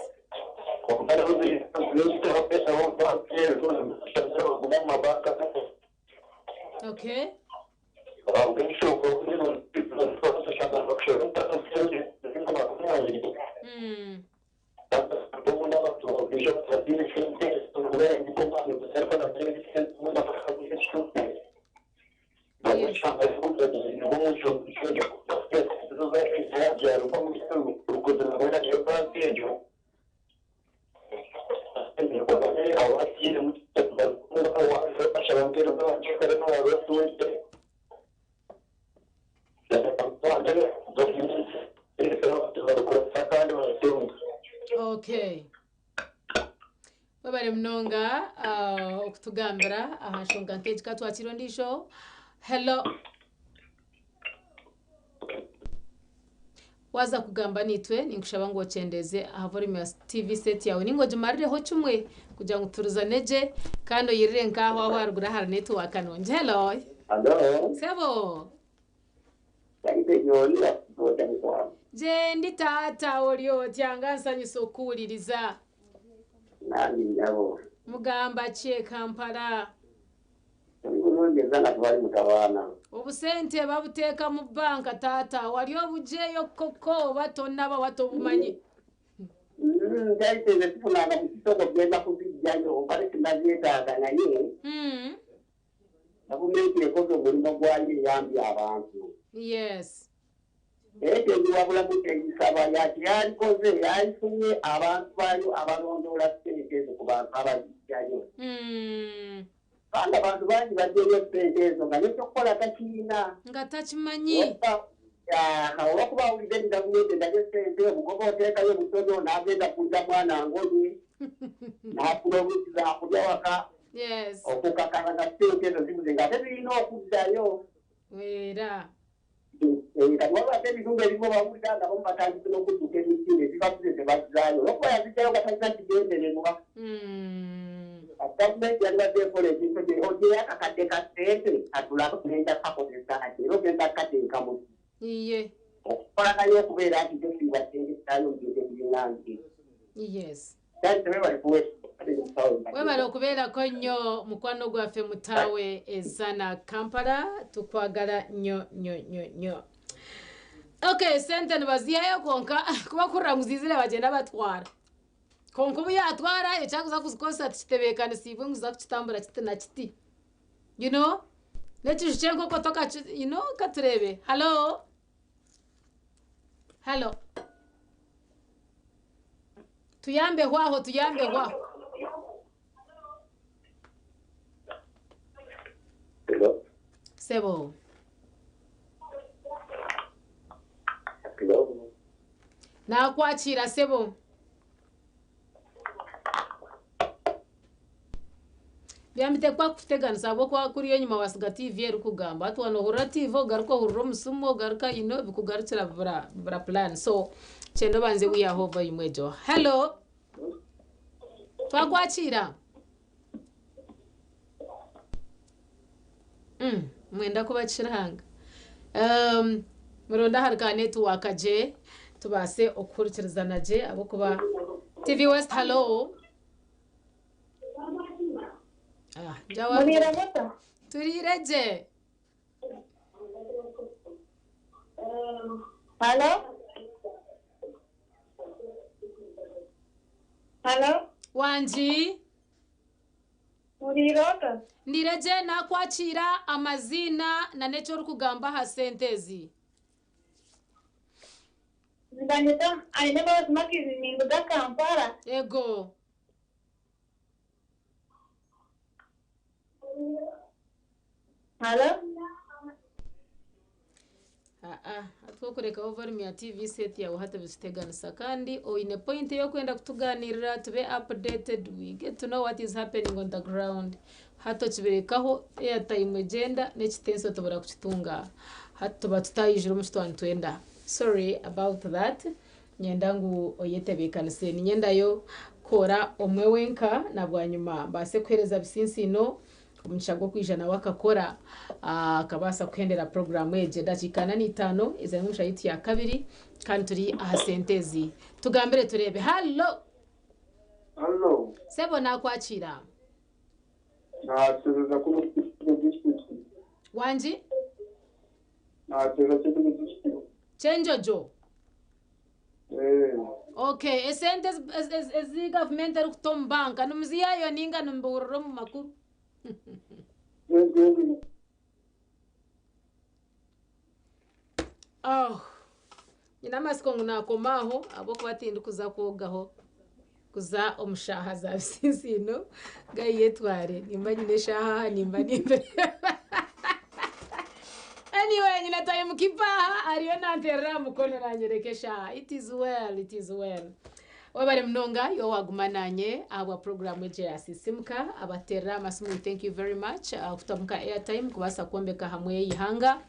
Okay. Okay. Webare munonga okutugambira aha nshonga nk'egi. Ka twakire ondiijo. Hello. Waaza kugamba naitwe, ninkushaba ngu okyendeeze aha volume ya TV set yaawe nainga ogimarireho kimwe kugira ngu tuhurizane gye kandi oyirire nk'aho ahu aharuguru ahari netiwaaka nungi. Hello. Hello. Sebo. Saide oli boda mukwano. Gyendi taata ori otya nga nsanyuse okukuhuririza. Nanye nyabo. Mugamba ki e Kampala? Turi bulungi enzana tibari mutawaana. Obusente babuteeka mu banka taata wari obugyeyo koko oba tonaba watobumanyi? Ntaite nze sifunanga mukisa ogwo kugenda kuzijjayo mbadde sinazeetaaga naye gavumenti ekoze omulimu gwayo eyambye abantu. Yes. Naye kyendiwabulamu kyengisaba yati yalikoze yalifunye abantu baayo abalondoola ssente ezo ku bantu abazijjayo. Kubanga abantu bangi bajjayo ssente ezo nga n'ekyokukola takirina. Nga takimanyi. Olwokuba awulidde nti gavumenti endabye ssente omugoba oteekayo butono n'agenda kugulira mwana ngoye n'afuna obuugi zaakulya waka okukakana nga ssente ezo zibuze ng'ate zirina okuddayo. Era. Kati waliwo ate ebitundu ebimu bawulira nga abamu batandise n'okudduka emisinde zibabuze ze bazzaayo olwokuba yaziggyayo nga talina kigendererwa. Kati gavumenti yalibadde ekola ekintu gye ogyeyo akakadde ka ssente katulabe ogenda kukakozesa ki era ogenda kukateeka mu ki. Iye. Okukora nayo okubeera nti tesiiba ssente zaayo mu bintu ebirina nti. Yes. Thanks, webale kuweesa. Webale okubeerako nnyo mukwano gwaffe mutaawe ezana Kampala, tukwagala nnyo nnyo nnyo nnyo. Okay, sente nibazihayo konka kubakurira ngu zizire bagyenda batwara. Konka obu yatwara ekyakuza kuzikozesa tikitebeekanisiibwe ngu ziza kukitambura kiti na kiti. You know? N'ekiju ky'enkoko tokaki you know katureebe. Hallo? Hallo? Tuyambeho aho, tuyambeho aho. Hello? Sebo. Hello? Nakwakira sebo. Byamitekwa kukuteganisa ahabw'okuba kuriya enyima wasiga TV erikugamba hati wanohurira TV ogaruka ohurira omusimu ogaruka you know bikugarukira bibura bibura plan so kyenda obanze wihaho volume egyo. Hello. Twakwakira. Mm, mwenda kuba kirihanga. Um, muronde ahari ka network gye tubaase okuhurikirizana gye ahabw'okuba TV West hello. Ah, njawa. Muriire muta? Turiire gye. Halo? Halo? Wangi. Muriire ota? Ndiire gye naakwakiira amaziina na n'eki orikugamba aha sente ezi. Nibanyeta Ainembabazi Makizi ninduga Kampala. Ego. Halo? Aa, hati okurekaho volume ya TV set yawe hati bituteganisa kandi oine point ey'okwenda kutuganirira tube updated we get to know what is happening on the ground hati okibirekaho airtime egyenda n'ekitenso tubura kukitunga hati tuba tutayijire omu kitwaba nitwenda sorry about that Niinyenda ngu oyetebeekanise. Niinyendayo kukora omwe wenka na bwanyima mbaase kuheereza Bisinsiino omugisha gw'okwija nawe akakora akabaasa kuhendera puroguraamu egi. Edakiika ana n'eitaano ezari omu nshaha yaitu ya kabiri kandi turi aha sente ezi. Tugambire tureebe. Hallo! Hallo! Sebo naakwakiira. Naateereza kunu Kyenjojo disiturikiti. Wangi? Naateereza Kyenjojo disiturikiti. Kyenjojo? Okay, esente ezi gavumenti erikuta omu banka nimuzihayo ninga nimubihurira omu makuru? Oh, nyine amatsiko ngu naakoma aho ahabw'okuba tindikuza kwogaho kuza omu shaaha za bisinsiino gayetware nimba nyine eshaaha aha nimba nimbireeba. Anyway, nyina time keeper aha ariyo nanterera aha mukono nanyereka eshaaha. It is well, it is well. Webare munonga iwe waguma nanye ahabwa program egi eya Sisimuka. Abaterera amasimu we thank you very much kutamu ka airtime kubaasa kwombeka hamwe eihanga.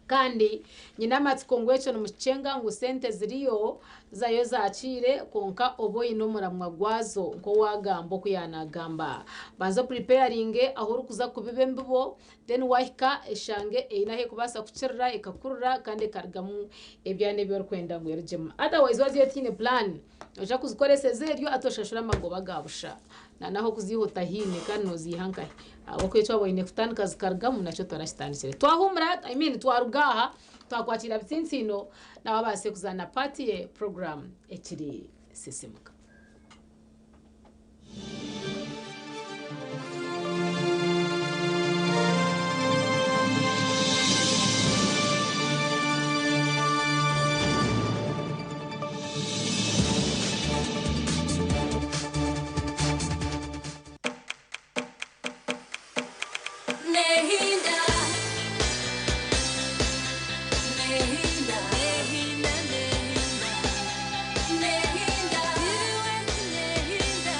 Kandi nyine amatsiko ngu ekyo nimukikyenga ngu sente ziriyo zayo zakiire kwonka obe oine omuramwa gwazo nk'owagamba oku yanagamba. Banza opuripeyaringe ahu orikuza kubiba embibo then wahika eshange eine ahu erikubaasa kukirira ekakurira kandi ekarugamu ebyana ebi orikwenda ngu erugyemu. Otherwise waza otaine plan noija kuzikoreseza eryo hati oshashure amagoba ga busha. Na n'ah'okuziiha otahaine kandi nooziiha nkahi? Ahabw'okuba eki waaba oine kutandika zikarugamu nakyo torakitandikire. Twahuumura, I mean twaruga aha, twakwakira Bitsintsiino nawe abaase kuzaana part ye puroguraamu ekiri Sisimuka.